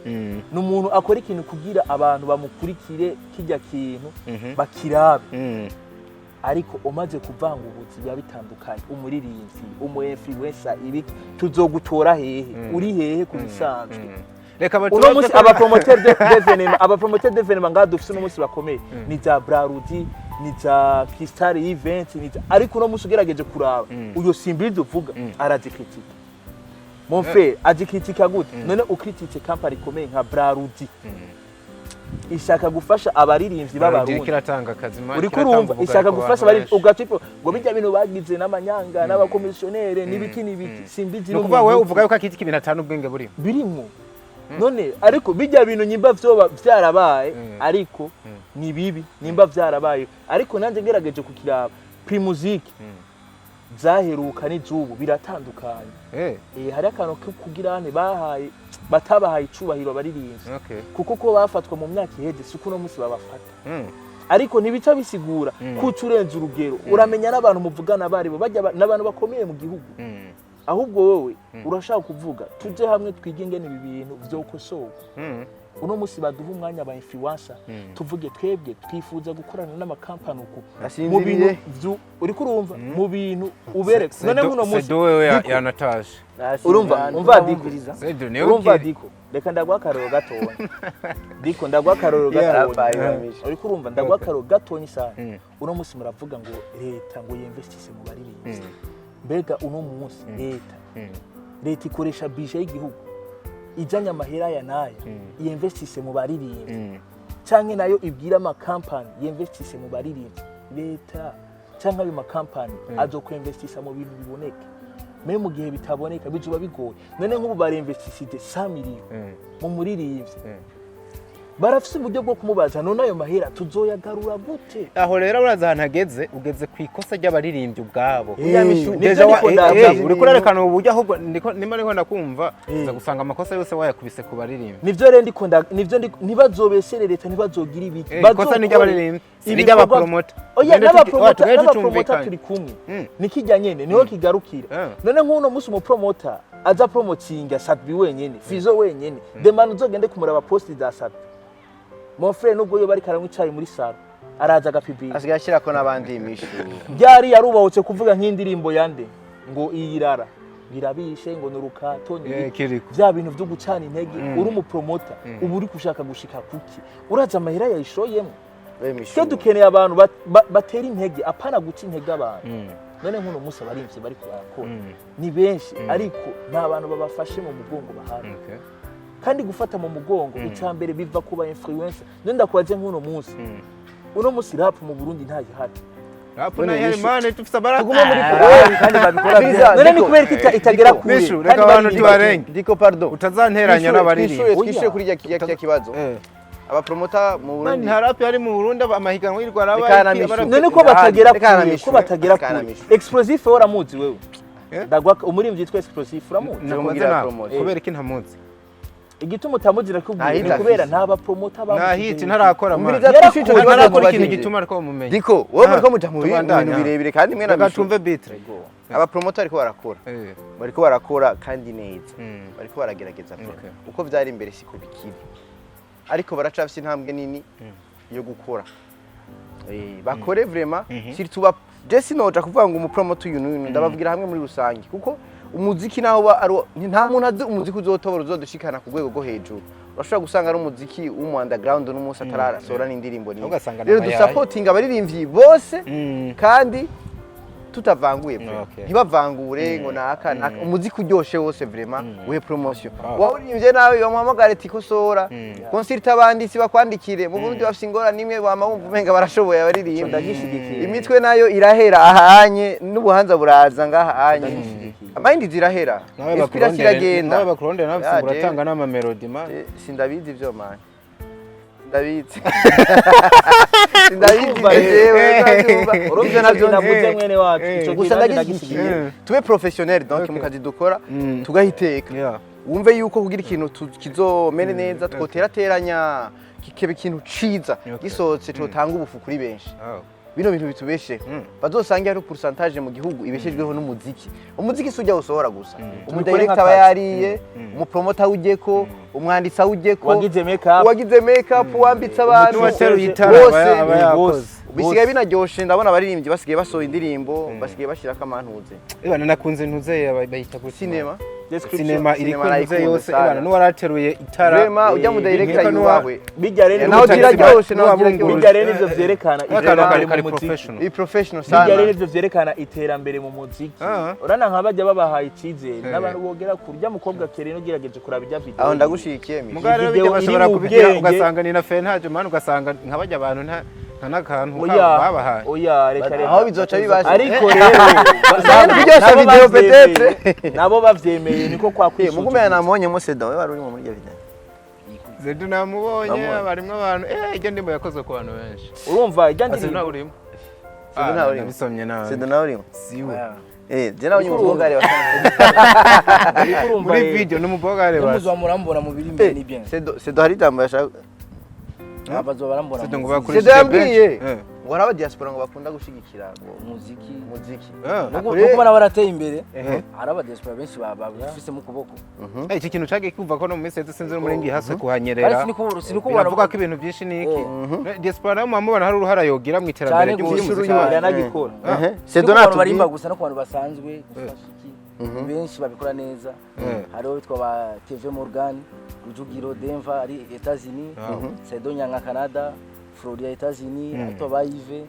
Ni umuntu akora ikintu kugira abantu bamukurikire, kijya kintu bakirabe. Ariko umaze kuvanga ubuzi biba bitandukanye. Umuririmbyi, umu influencer, ibiki, tuzogutora hehe? Uri hehe ku bisanzwe? Reka Uno batubaze munsi abapromoteur d'événement ngaha dufise uno munsi bakomeye ni za Brarudi, ni za Crystal Event, ni za, ariko uno munsi ugerageje kuraba uyo Simbizi uvuga arazikritika. Mon frère, azikritika gute? None ukrititse company ikomeye nka Brarudi ishaka gufasha abaririmbyi B'abarundi b'Abarundi, kiratanga akazi man, uriko kiratanga urumva ubugari ishaka ku gufasha bantu abari benshi. ugacipo ngo bijya bintu bagize n'amanyanga n'abakomisiyonere n'ibiki n'ibiki. Simbizi Ni ukuvuga wewe uvuga yuko akiti ibintu atanu ubwenge burimo. Birimwo none, ariko bijya bintu nyimba vyoba vyarabaye, ariko ni bibi nimba vyarabaye. Ariko nanjye ngerageje kukiraba, Primusic zaheruka n'izubu biratandukanye. Hari akantu ko kugira ane bahaye batabahaye icubahiro abaririmbyi, kuko ko bafatwa mu myaka iheze siko uno munsi babafata. Ariko ntibica bisigura kuca urenze urugero. Uramenya n'abantu muvugana baribo bajya n'abantu bakomeye mu gihugu. Ahubwo wowe urashaka kuvuga tuje hamwe twige ingene ibi bintu vyokosorwa. Uno munsi baduha umwanya aba influencer, tuvuge twebwe twifuza gukorana n'amakampani uku mu bintu Asinziriye. Uriko urumva mu bintu ubereka none nk'uno munsi Sedo wewe Diko, yanataje. Urumva, umva Diko. Sedo niwe Urumva ubwire. Diko, reka ndaguha akarorero gatoya. Diko, ndaguha akarorero gatoya. Uriko urumva, ndaguha akarorero gatoya sana. Uno munsi muravuga ngo leta ngo yinvestise mu baririmbyi. Mbega uno munsi leta ikoresha budget y'igihugu ijanye amahera aya n'aya yinvestise mu baririmbyi, canke nayo ibwira amakampani yinvestise mu baririmbyi? Leta canke ayo makampani azokwinvestisa mu bintu biboneka. Mais mu gihe bitaboneka bizoba bigoye. None nk'ubu barinvestisije 100 millions mu muririmbyi, barafise uburyo bwo kumubaza: none ayo mahera tuzoyagarura gute? Aho rero uraza ahantu hageze, ugeze ku ikosa ry'abaririmbyi ubwabo. Nivyo. Déjà Ndiko ndavuga. uriko urerekana ubu buryo, ahubwo nimba ariko ndakumva, uza gusanga amakosa yose wayakubise ku baririmbyi. Nivyo rero ndiko nivyo ntibazobeshere leta, ntibazogira ibiki. Ikosa ni ry'abaririmbyi, si n'iry'abapromota. Oya, Tugende n'abapromota tugende n'abapromota tutumvikanye. turi kumwe. Nikijya nyene niho kigarukira. None nk'uno munsi umupromota aza promotinga Sat-B wenyene, Fizo wenyene, demana uzogende kumuraba post za Sat-B, mon frère, nubwo yoba ariko aranywa icayi muri salon araza agapibira. Asigaye ashyirako n'abandi, Mishu. Byari yarubahutse kuvuga nk'indirimbo yande ngo iyirara birabishe ngo ni urukato ni ibiki. Kiriko. Bya bintu byo gucana intege, uri umupromota uba uri gushaka gushika kuki? Uraza amahera yayishoyemo. We Mishu. Twe dukeneye abantu batera intege, apana guca intege abantu. None nk'uno munsi abarimvyi bariko barakora ni benshi, ariko nta bantu babafashe mu mugongo bahari. Kandi gufata mu mugongo, icya mbere biva ku ba influencer. None ndakubaze, nk'uno munsi, uno munsi rap mu Burundi ntayihari. Rap None nayo Mishu. man, tufise abara. Tugume muri Kandi babikora Biza, None ni Diko, kubera ko itagera Diko, kure? Mishu, Kandi reka abantu baririmba. tubarenge. Diko, pardon. Utazanteranya n'abaririmbyi. Twishure Oya. kuri rya kibazo. Abapromota mu Man, Burundi. nta rap yari mu Burundi, amahiganwa yirirwa araba. Reka na Mishu. None ko batagera Reka na kure, Mishu. ko batagera Reka na kure? Mishu. Explosif we uramuzi wewe? Eh? Ndagwa umuririmbyi yitwa Explosif, uramuzi? Nakubaze Turamubwira nawe, promotion. kubera iki ntamuzi? Igituma utamuzi Nta nakubwiye, hit ni kubera afise. nta bapromota Nta hit ntarakora man. Umviriza, Yarakora. twishure ico kibazo Ntarakora ikintu mubajije. gituma ariko mumenya. Diko, wowe muriko muja mu Tubandanya. bintu birebire kandi mwe na Reka Mishu. tumve beat. Abapromota bariko barakora. Bariko barakora kandi neza. Bariko baragerageza vraiment. Uko vyari imbere siko bikiri. Ariko baracafise intambwe nini yo gukora. Bakore vraiment, surtout ba je sinoja kuvuga ngo umupromoter uyu n'uyu, ndababwira hamwe muri rusange, kuko umuziki naho uba ari nta muntu azi umuziki uzotobora uzodushikana ku rwego rwo hejuru. Urashobora gusanga ari umuziki w'umu underground n'umunsi atarasohora n'indirimbo nimwe. Ugasanga Rero n'amayayi. dusapotinga abaririmbyi bose kandi Tutavanguye vraiment. Ntibavangure ngo naka naka. Umuziki uryoshe wose, vraiment, uhe promotion. Wawuririmbye nawe, bamuhamagare ati kosora. Consulte abanditsi bakwandikire. Mu Burundi bafise ingorane imwe, bama wumva umenga barashoboye abaririmba. Ndagishigikiye. Imitwe nayo irahera ahanye n'ubuhanza buraza ngaha anye. Ndagishigikiye. Amayindi zirahera. Nawe Inspiration bakurondere, iragenda. nawe bakurondere, nawe Ya, uratanga n'amamelodi, man. Sindabizi ivyo, man, sindabizi, sindabizi. Urumva rero. Jewe urabyumva. Urumva Ivyo navyo navuze, nzi. mwene wacu, ico Gusa gihe nanjye ndagishigikiye. ndagishigikiye. Tube professionnel donc mu kazi dukora, tugahiteka. Wumve yuko kugira ikintu kizomere neza, twoterateranya kikaba ikintu ciza gisohotse, cotanga ubufu kuri benshi. Bino bintu bitubesheho, bazosange hari pourcentage mu gihugu ibeshejweho n'umuziki. Umuziki si ujya usohora gusa. Umudirector aba nk'akazi. yariye, umupromoter awujyeko, umwanditsi awujyeko, Wagize make up. uwagize make up, uwambitse abantu N'uwateruye itara bose. aba yakoze. Bisigaye binaryoshe, ndabona abaririmbyi basigaye basohora indirimbo, basigaye bashyirako amantuze. Ebana, nakunze ntuzeye bayita gute? Cinema. Description. Sinema Cinema iriko ntuze narayikunda yose. sana. Ebana, n'uwarateruye itara. Vraiment, ujya mu director Nkeka yubahwe. Bijya rero Naho n'umutaxi ziraryoshe, naho ziraryoshe. Bijya rero nivyo vyerekana N'akantu iterambere kari mu muziki. professional. Ni professional Bijya rero sana. nivyo vyerekana iterambere mu muziki. Urana nka bajya babahaye icyizere n'abantu bogera kurya mukobwa kere ugerageje kuraba ijya video. Aho ndagushigikiye mi. Mugabo rero Video bijya bashobora iri mu kubigira bwenge. ugasanga ni na fentaje, man, ugasanga nka bajya abantu nta n'akantu Oya, kabo babahaye. oya, reka reka. Aho bizoca bibaje. Ariko rero Usanga kuryoshya nabo video bavyemeye. peut-être. Nabo bavyemeye niko kwa Mugume kwisuzuma. namubonye mo Sedo, we wari urimo muri iyo video. Zedu namubonye. Namubonye. Barimwo abantu, ijya ndimo yakozwe ku bantu benshi. Urumva ijya Ase ndirimbo. nawe urimo? Sedu nawe urimo. Nabisomye nabi. Sedo nawe urimo. Siwe. Eh, je nawe umukobwa areba. Uriko urumva Muri rero. video n'umukobwa areba. Muzoba murambona mu biri imbere, ni bien. Sedo, Sedo hari ijambo yashaka. Abazoba barambona Sedu mu ngo muziki. bakoresheje Sedo yambwiye bench. Ngo hari abadiaspora ngo bakunda gushigikira ngo Umuziki. Muziki. Nuko ubona barateye imbere, hari abadiaspora benshi babifise mu kuboko. Iki kintu cagiye kumva ko no mu minsi yaheze, sinzi no muri ngiye hase kuhanyerera. Kandi siniko Biravuga ko ibintu byinshi ni iki, diaspora nayo muba mubona hari uruhara yogira mu iterambere Cyane gose. ry'umuziki. Cyane. Iranagikora. Sedo Siko abantu barimba natubwiye. gusa, no ku bantu basanzwe gufasha iki, benshi babikora neza. Hariho bitwa ba Kevin Morgan Rujugiro Denver ari Etats-Unis, Sedo Nyanga Canada, Florida Etats-Unis, ariko ba Yves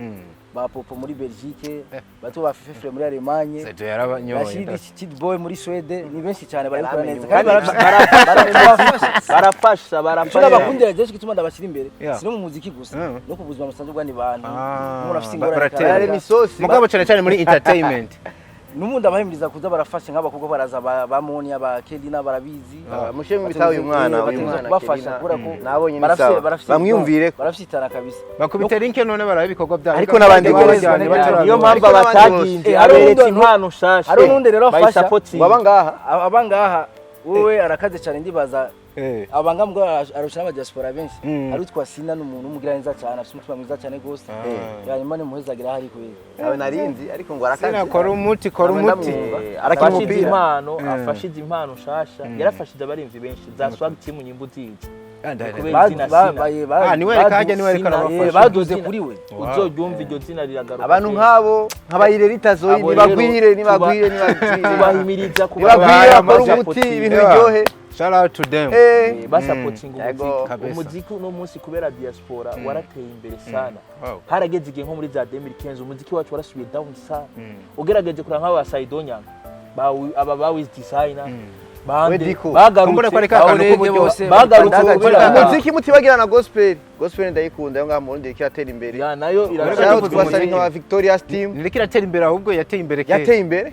ba Popo muri Belgique, bato ba Fefre muri Allemagne, Sedo yarabanyoye. Rashid Kid Boy muri Swede, ni benshi cyane barabikora neza Yaramenye. kandi barafasha. Barafasha, Icyo barafasha. nabakundira jeshi gituma ndabashyira imbere, si no mu muziki gusa, no ku buzima busanzwe bw'abandi bantu. Umuntu afite ingorane baratera. Bararema kanaka. isosi. Mugabo cyane cyane muri entertainment. N'ubundi abahimiriza kuza barafasha nk'abakobwa baraza ba Monia, ba Kelina barabizi. Mushyire mu bitabo uyu mwana, uyu Bategerezwa mwana kubafasha Kelina. kubera ko Nabonye ni barafise sawa. barafise Bamwiyumvire ko. barafise itara kabisa. Bakubita link none barabe ibikorwa byabo. Ariko n'abandi bose. Niyo mpamvu Ariko n'abandi abataginze hariho aberetse n'undi impano nshasha. Hariho n'undi rero afasha. Bayisapotinga. Ngo aba ngaha. Aba ngaha wowe arakaze cyane, ndibaza abanga mbwa arusha n'abadiaspora benshi. Hari utwa Sina, n'umuntu w'umugira neza cyane, afite umutima mwiza cyane rwose. Hanyuma nimuhezagira hari kweli. Abe narinzi ariko ngo arakaze. Sina kora umuti, kora Naba umuti. ndamwumva. Arakina Afashije umupira. impano, afashije impano nshasha. Yarafashije abarimvyi benshi za Swag Team, nyimbo zizi. Kubera izina Sina. Niwe reka hajya, niwe reka arabafasha. Baduze kuri we. Uzoryumva iryo zina riragaruka. Abantu nk'abo nk'abayirerita zoyi Abo rero nibagwire, nibagwire, nibagwire. Tubahimiriza kuba Nibagwire bakora basapotinga. umuti ibintu biryohe. Shout out to them. Basapotinga Yego. umuziki. Kabisa. Umuziki uno munsi kubera diaspora warateye imbere sana. Wow. Harageze igihe nko muri za 2015 umuziki wacu warasubiye down sana. Ugerageje kuraba nk'aba Saidonya, aba ba Wiz Designer, bande Wediko. Kumbure ko ari bagarutse ka kantu Aurege k'uburyo bose bagarutse kubera Umuziki mutibagira na gospel. Gospel ndayikunda yo ngaha mu Burundi, iriko iratera imbere. Ya, nayo Shout irashaka. out twasari nka Victoria's Team. Niriko iratera imbere, ahubwo yateye imbere kera. Yateye imbere.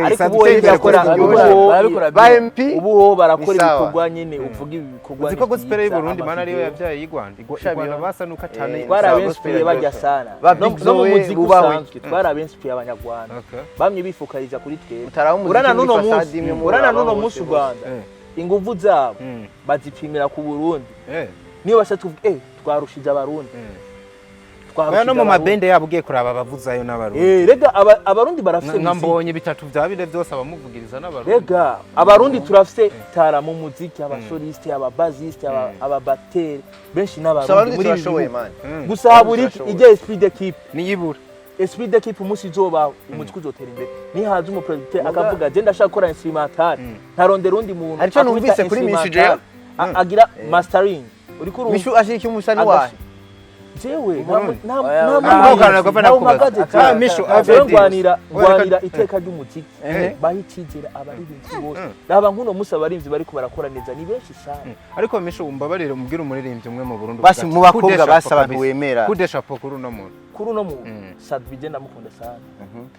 Ariko isanzwe ubu iteye imbere irakora, kuri ubu ubu. Barabikora Ba bien. MP ubu ho barakora Ni sawa. ibikorwa nyene, uvuga ibi bikorwa. Uzi ko Ni gospel y'u byiza, Burundi mana ariyo amavideo. yabyaye y'u Rwanda. I Shabiyo. Rwanda basa nuko atanu. Twarabensipiye bajya sana. Ba No Big no mu Zoe muziki bubahwe. usanzwe twarabensipiye abanyarwanda. Bamwe bifukariza kuri twebwe. Mutaraba umuziki Urana muri n'uno fasade munsi, imwe urana muraba n'uno hose munsi u hose. Rwanda inguvu zabo bazipimira ku Burundi. Niyo bashatse kuvuga twarushije abarundi. Twarushije Oya, no mu Abarundi. mabende yabo ugiye kuraba abavuzayo n'abarundi. Rega abarundi barafise Nka muziki. mbonye bitatu bya bine byose abamuvugiriza n'abarundi. Rega abarundi turafise tara mu muziki, abasoliste, ababaziste, ababateri benshi Gusa n'abarundi abarundi muri ibi turashoboye, bihugu. man. Gusa habura iki? Turashoboye. Ijya esprit d'équipe. Niyibura. Esprit d'équipe umunsi izobaho, umuziki uzotera imbere. Nihaza umuproducteur akavuga je ndashaka gukora instrumental, ntarondera undi muntu Hari ico akubita numvise kuri Miss instrumental, Jaya. agira mastering, uriko urumva? Mishu ashika umusani wahe? Jewe Burundi. nta Oya, nta oya. Aho kantu nagomba ntawe nakubaza. mpagaze Ah, jewe. Mishu, Jewe Avedi. ngwanira Oya, reka- ngwanira iteka ry'umuziki, baha icyizere abaririmbyi bose. Raba nk'uno munsi abaririmbyi bariko barakora neza ni benshi sana. Ariko Mishu, umbabarire, umbwire umuririmbyi umwe mu Burundi Basi uvuga ati, mu bakobwa "Coup de basi chapeau abantu kabisa. wemera." Coup de chapeau kuri uno muntu. Kuri uno muntu Sat-B, je ndamukunda sana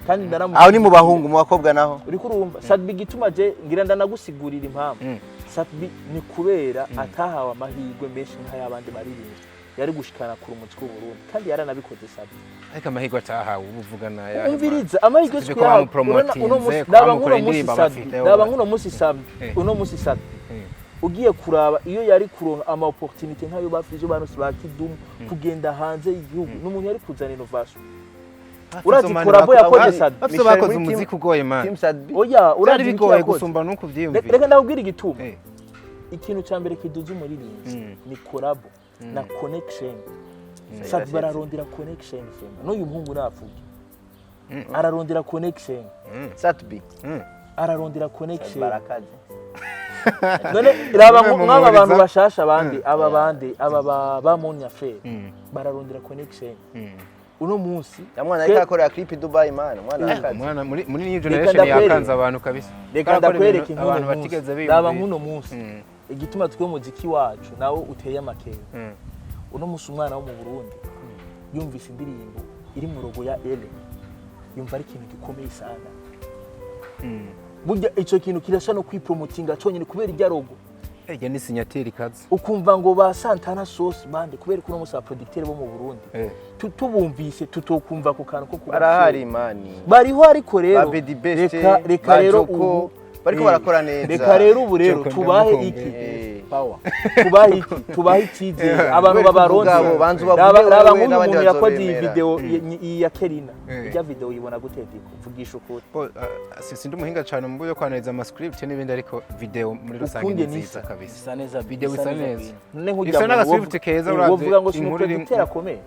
kandi ndaramukunda. Aho ni mu bahungu, mu bakobwa naho? Uriko urumva Sat-B, igituma je ngira ndanagusigurira impamvu Sat-B ni kubera atahawe amahirwe menshi nk'ay'abandi baririmbyi yari gushikana kure umuziki w'u Burundi, kandi yaranabikoze Sat-B. Ariko amahirwe atahawe ubu uvuga nayahe? Umviriza, amahirwe Sivyo si ko kuyahabwa. bamupromotinze, Uno munsi ko raba bamukoreye nk'uno munsi indirimbo Sat-B, abafite, raba nk'uno munsi Sat-B, uno munsi Sat-B ugiye kuraba iyo yari kuronka ama opportunité nk'ayo bafise baronse ba Kidumu, kugenda hanze y'igihugu, n'umuntu yari kuzana innovation. Urazi collabo yakoze Sat-B? Bafite Michel bakoze muri umuziki ugoye, man. Team Sat-B. Oya, Byari urazi ibiki bigoye yakoze? gusumba nuko uvyiyumvira. Reka ndakubwira igituma. Ikintu cya mbere kiduza umuririmbyi ni collabo na connection. Sat-B bararondera connection vraiment. N'uyu muhungu navuge ararondera connection. Sat-B. Ararondera connection. Barakaze. None raba Mwe nk'aba bantu mumuhuriza. bashasha abandi, aba bandi, aba ba Monia Frere bararondera connection uno munsi. Ya mwana ariko akorera clip i Dubai, man, umwana arakaze. Umwana muri new Reka generation yakanze abantu kabisa. Reka Barakora ndakwereke ibintu nk'uno abantu munsi, batigeze raba biyumvira. nk'uno munsi igituma twe umuziki wacu nawo uteye amakenga. Uno munsi umwana wo mu Burundi yumvise indirimbo iri mu logo ya Ele, yumva ari ikintu gikomeye sana. Burya icyo kintu kirasa no kwipromotinga cyonyine kubera irya logo. Irya ni signature ikaze. Ukumva ngo ba Santana Sauce bande, kubera ko uno munsi abaproducteur bo mu Burundi tubumvise tutokumva ku kantu ko kuba Barahari, man. bariho, ariko rero Ba Bedi Best, reka reka ba rero Joko, ubu bariko barakora neza. Reka rero ubu rero Joko tubahe ndamukumbuye. iki? Power. Tubahe iki? Tubahe icyizere abantu Kubera babaronse. kuvuga abo, banza ubavuge Raba wewe nk'uyu n'abandi muntu yakoze iyi bazobemera. video iyi ya Kerina. Ijya video uyibona gute, Diko? Vugisha ukuri. Bo, sindi umuhinga cyane mu buryo kwanariza amascript n'ibindi, ariko video muri rusange ni Ukunge nziza nisa. kabisa. Bisa neza. Video bisa neza. None nk'ujya Isa muntu n'agascript keza, uravye wovuga ngo si inkuru iri- umuproducteur akomeye,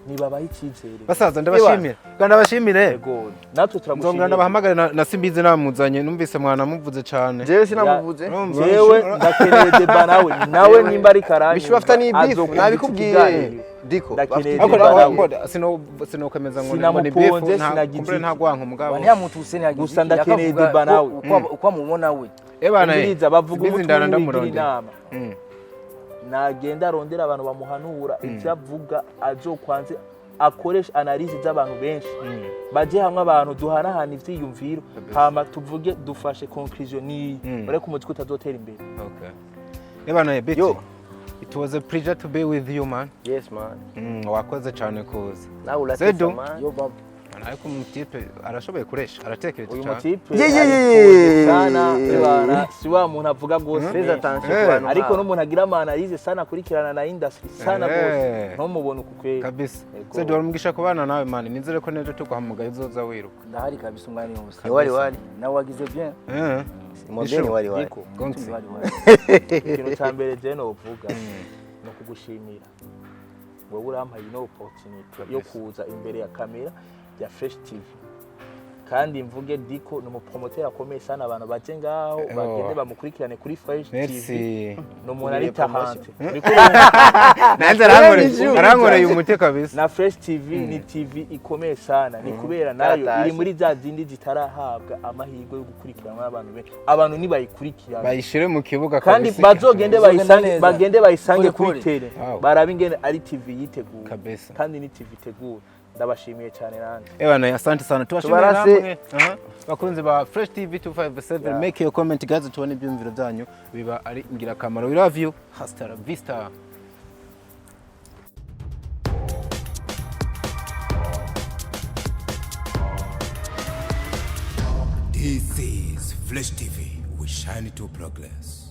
nibabahe icyizere. Basaza, ndabashimira kandi ndabashimire. Yego, natwe Nzongera turagushimiye. ndabahamagare na Simbizi namuzanye, numvise mwanamuvuze cyane. Jewe sinamuvuze. Urumva? Jewe ndakeneye débat nawe nimba ari karani. Bishu bafite n'ibeef, nabikubwiye. Diko, Ndakeneye bafite Ariko débat nawe nawe. ngo sinokwemeza ngo ni beef, Sinamuponze, nta sinagize kumbure iki. nta gwanka mugabo. Ntiyamutuse, ntiyagize Gusa iki, ndakeneye yakavuga débat nawe. uko amubona we. Ebana Umviriza, bavuga Simbizi umutwe ndana wigira ndamurondera. inama. Nagenda arondera abantu bamuhanura ibyo avuga, azokwanze akoresha analyse z'abantu benshi, baje hamwe abantu duhanahana ivyiyumviro, hama tuvuge dufashe conclusion niyi, ureke umutwe utazotera imbere. Okay. Ebana Biti. Yo. It was a pleasure to be with you, man. Yes, man. Wakoze cyane kuza. Nawe uratesa, Zedu. man. Yo baba. Ariko umutipe arashoboye kuresha, aratekereje Uyu cyane. mutipe Ye, ye, ye, aritonze ye. sana ebana, si wa muntu avuga gose Fais menshi. attention ku bantu Ariko nk'abo. n'umuntu agira ama analyse sana, akurikirana na industry sana gose, ntumubone uku kweri. Kabisa. Yego. Zedu, wari umugisha kubana nawe, man. Nizere ko nejo tuguhamagaye uzoza wiruka. Ndahari kabisa umwanya wose. Ni wari wari. Nawe wagize bien. Modeni Ishu. wari wari. Diko, Gongsi. Wari wari. ikintu cya mbere je novuga ni ukugushimira wowe urampaye ino opportunity yo kuza imbere ya kamera ya Fresh TV, kandi mvuge Diko ni umupromoteur akomeye sana, abantu baje ngaho bagende bamukurikirane kuri Fresh TV. Merci. Ni umuntu ari tahante. Nanze arankoreye umuti kabisa. Na Fresh TV ni TV ikomeye sana, ni kubera nayo Yaratashe. iri muri za zindi zitarahabwa amahirwe yo gukurikiranwa n'abantu benshi, abantu nibayikurikirana Bayishire mu kibuga kandi kabisa. bazogende Bizogenda bayisange, neza. bagende bayisange Pole kuri pole. tele, Wow. barabe ingene ari TV yiteguye Kabisa. kandi ni TV iteguye. Ndabashimiye cyane nanjye. Ebana, asante sana. Tubashimire Tubarase. namwe. Aha. Bakunzi ba Fresh TV 257, make your comment guys, tubone ibyumviro byanyu biba ari ingirakamaro. We love you. Hasta la vista. This is Flash TV. We shine to progress.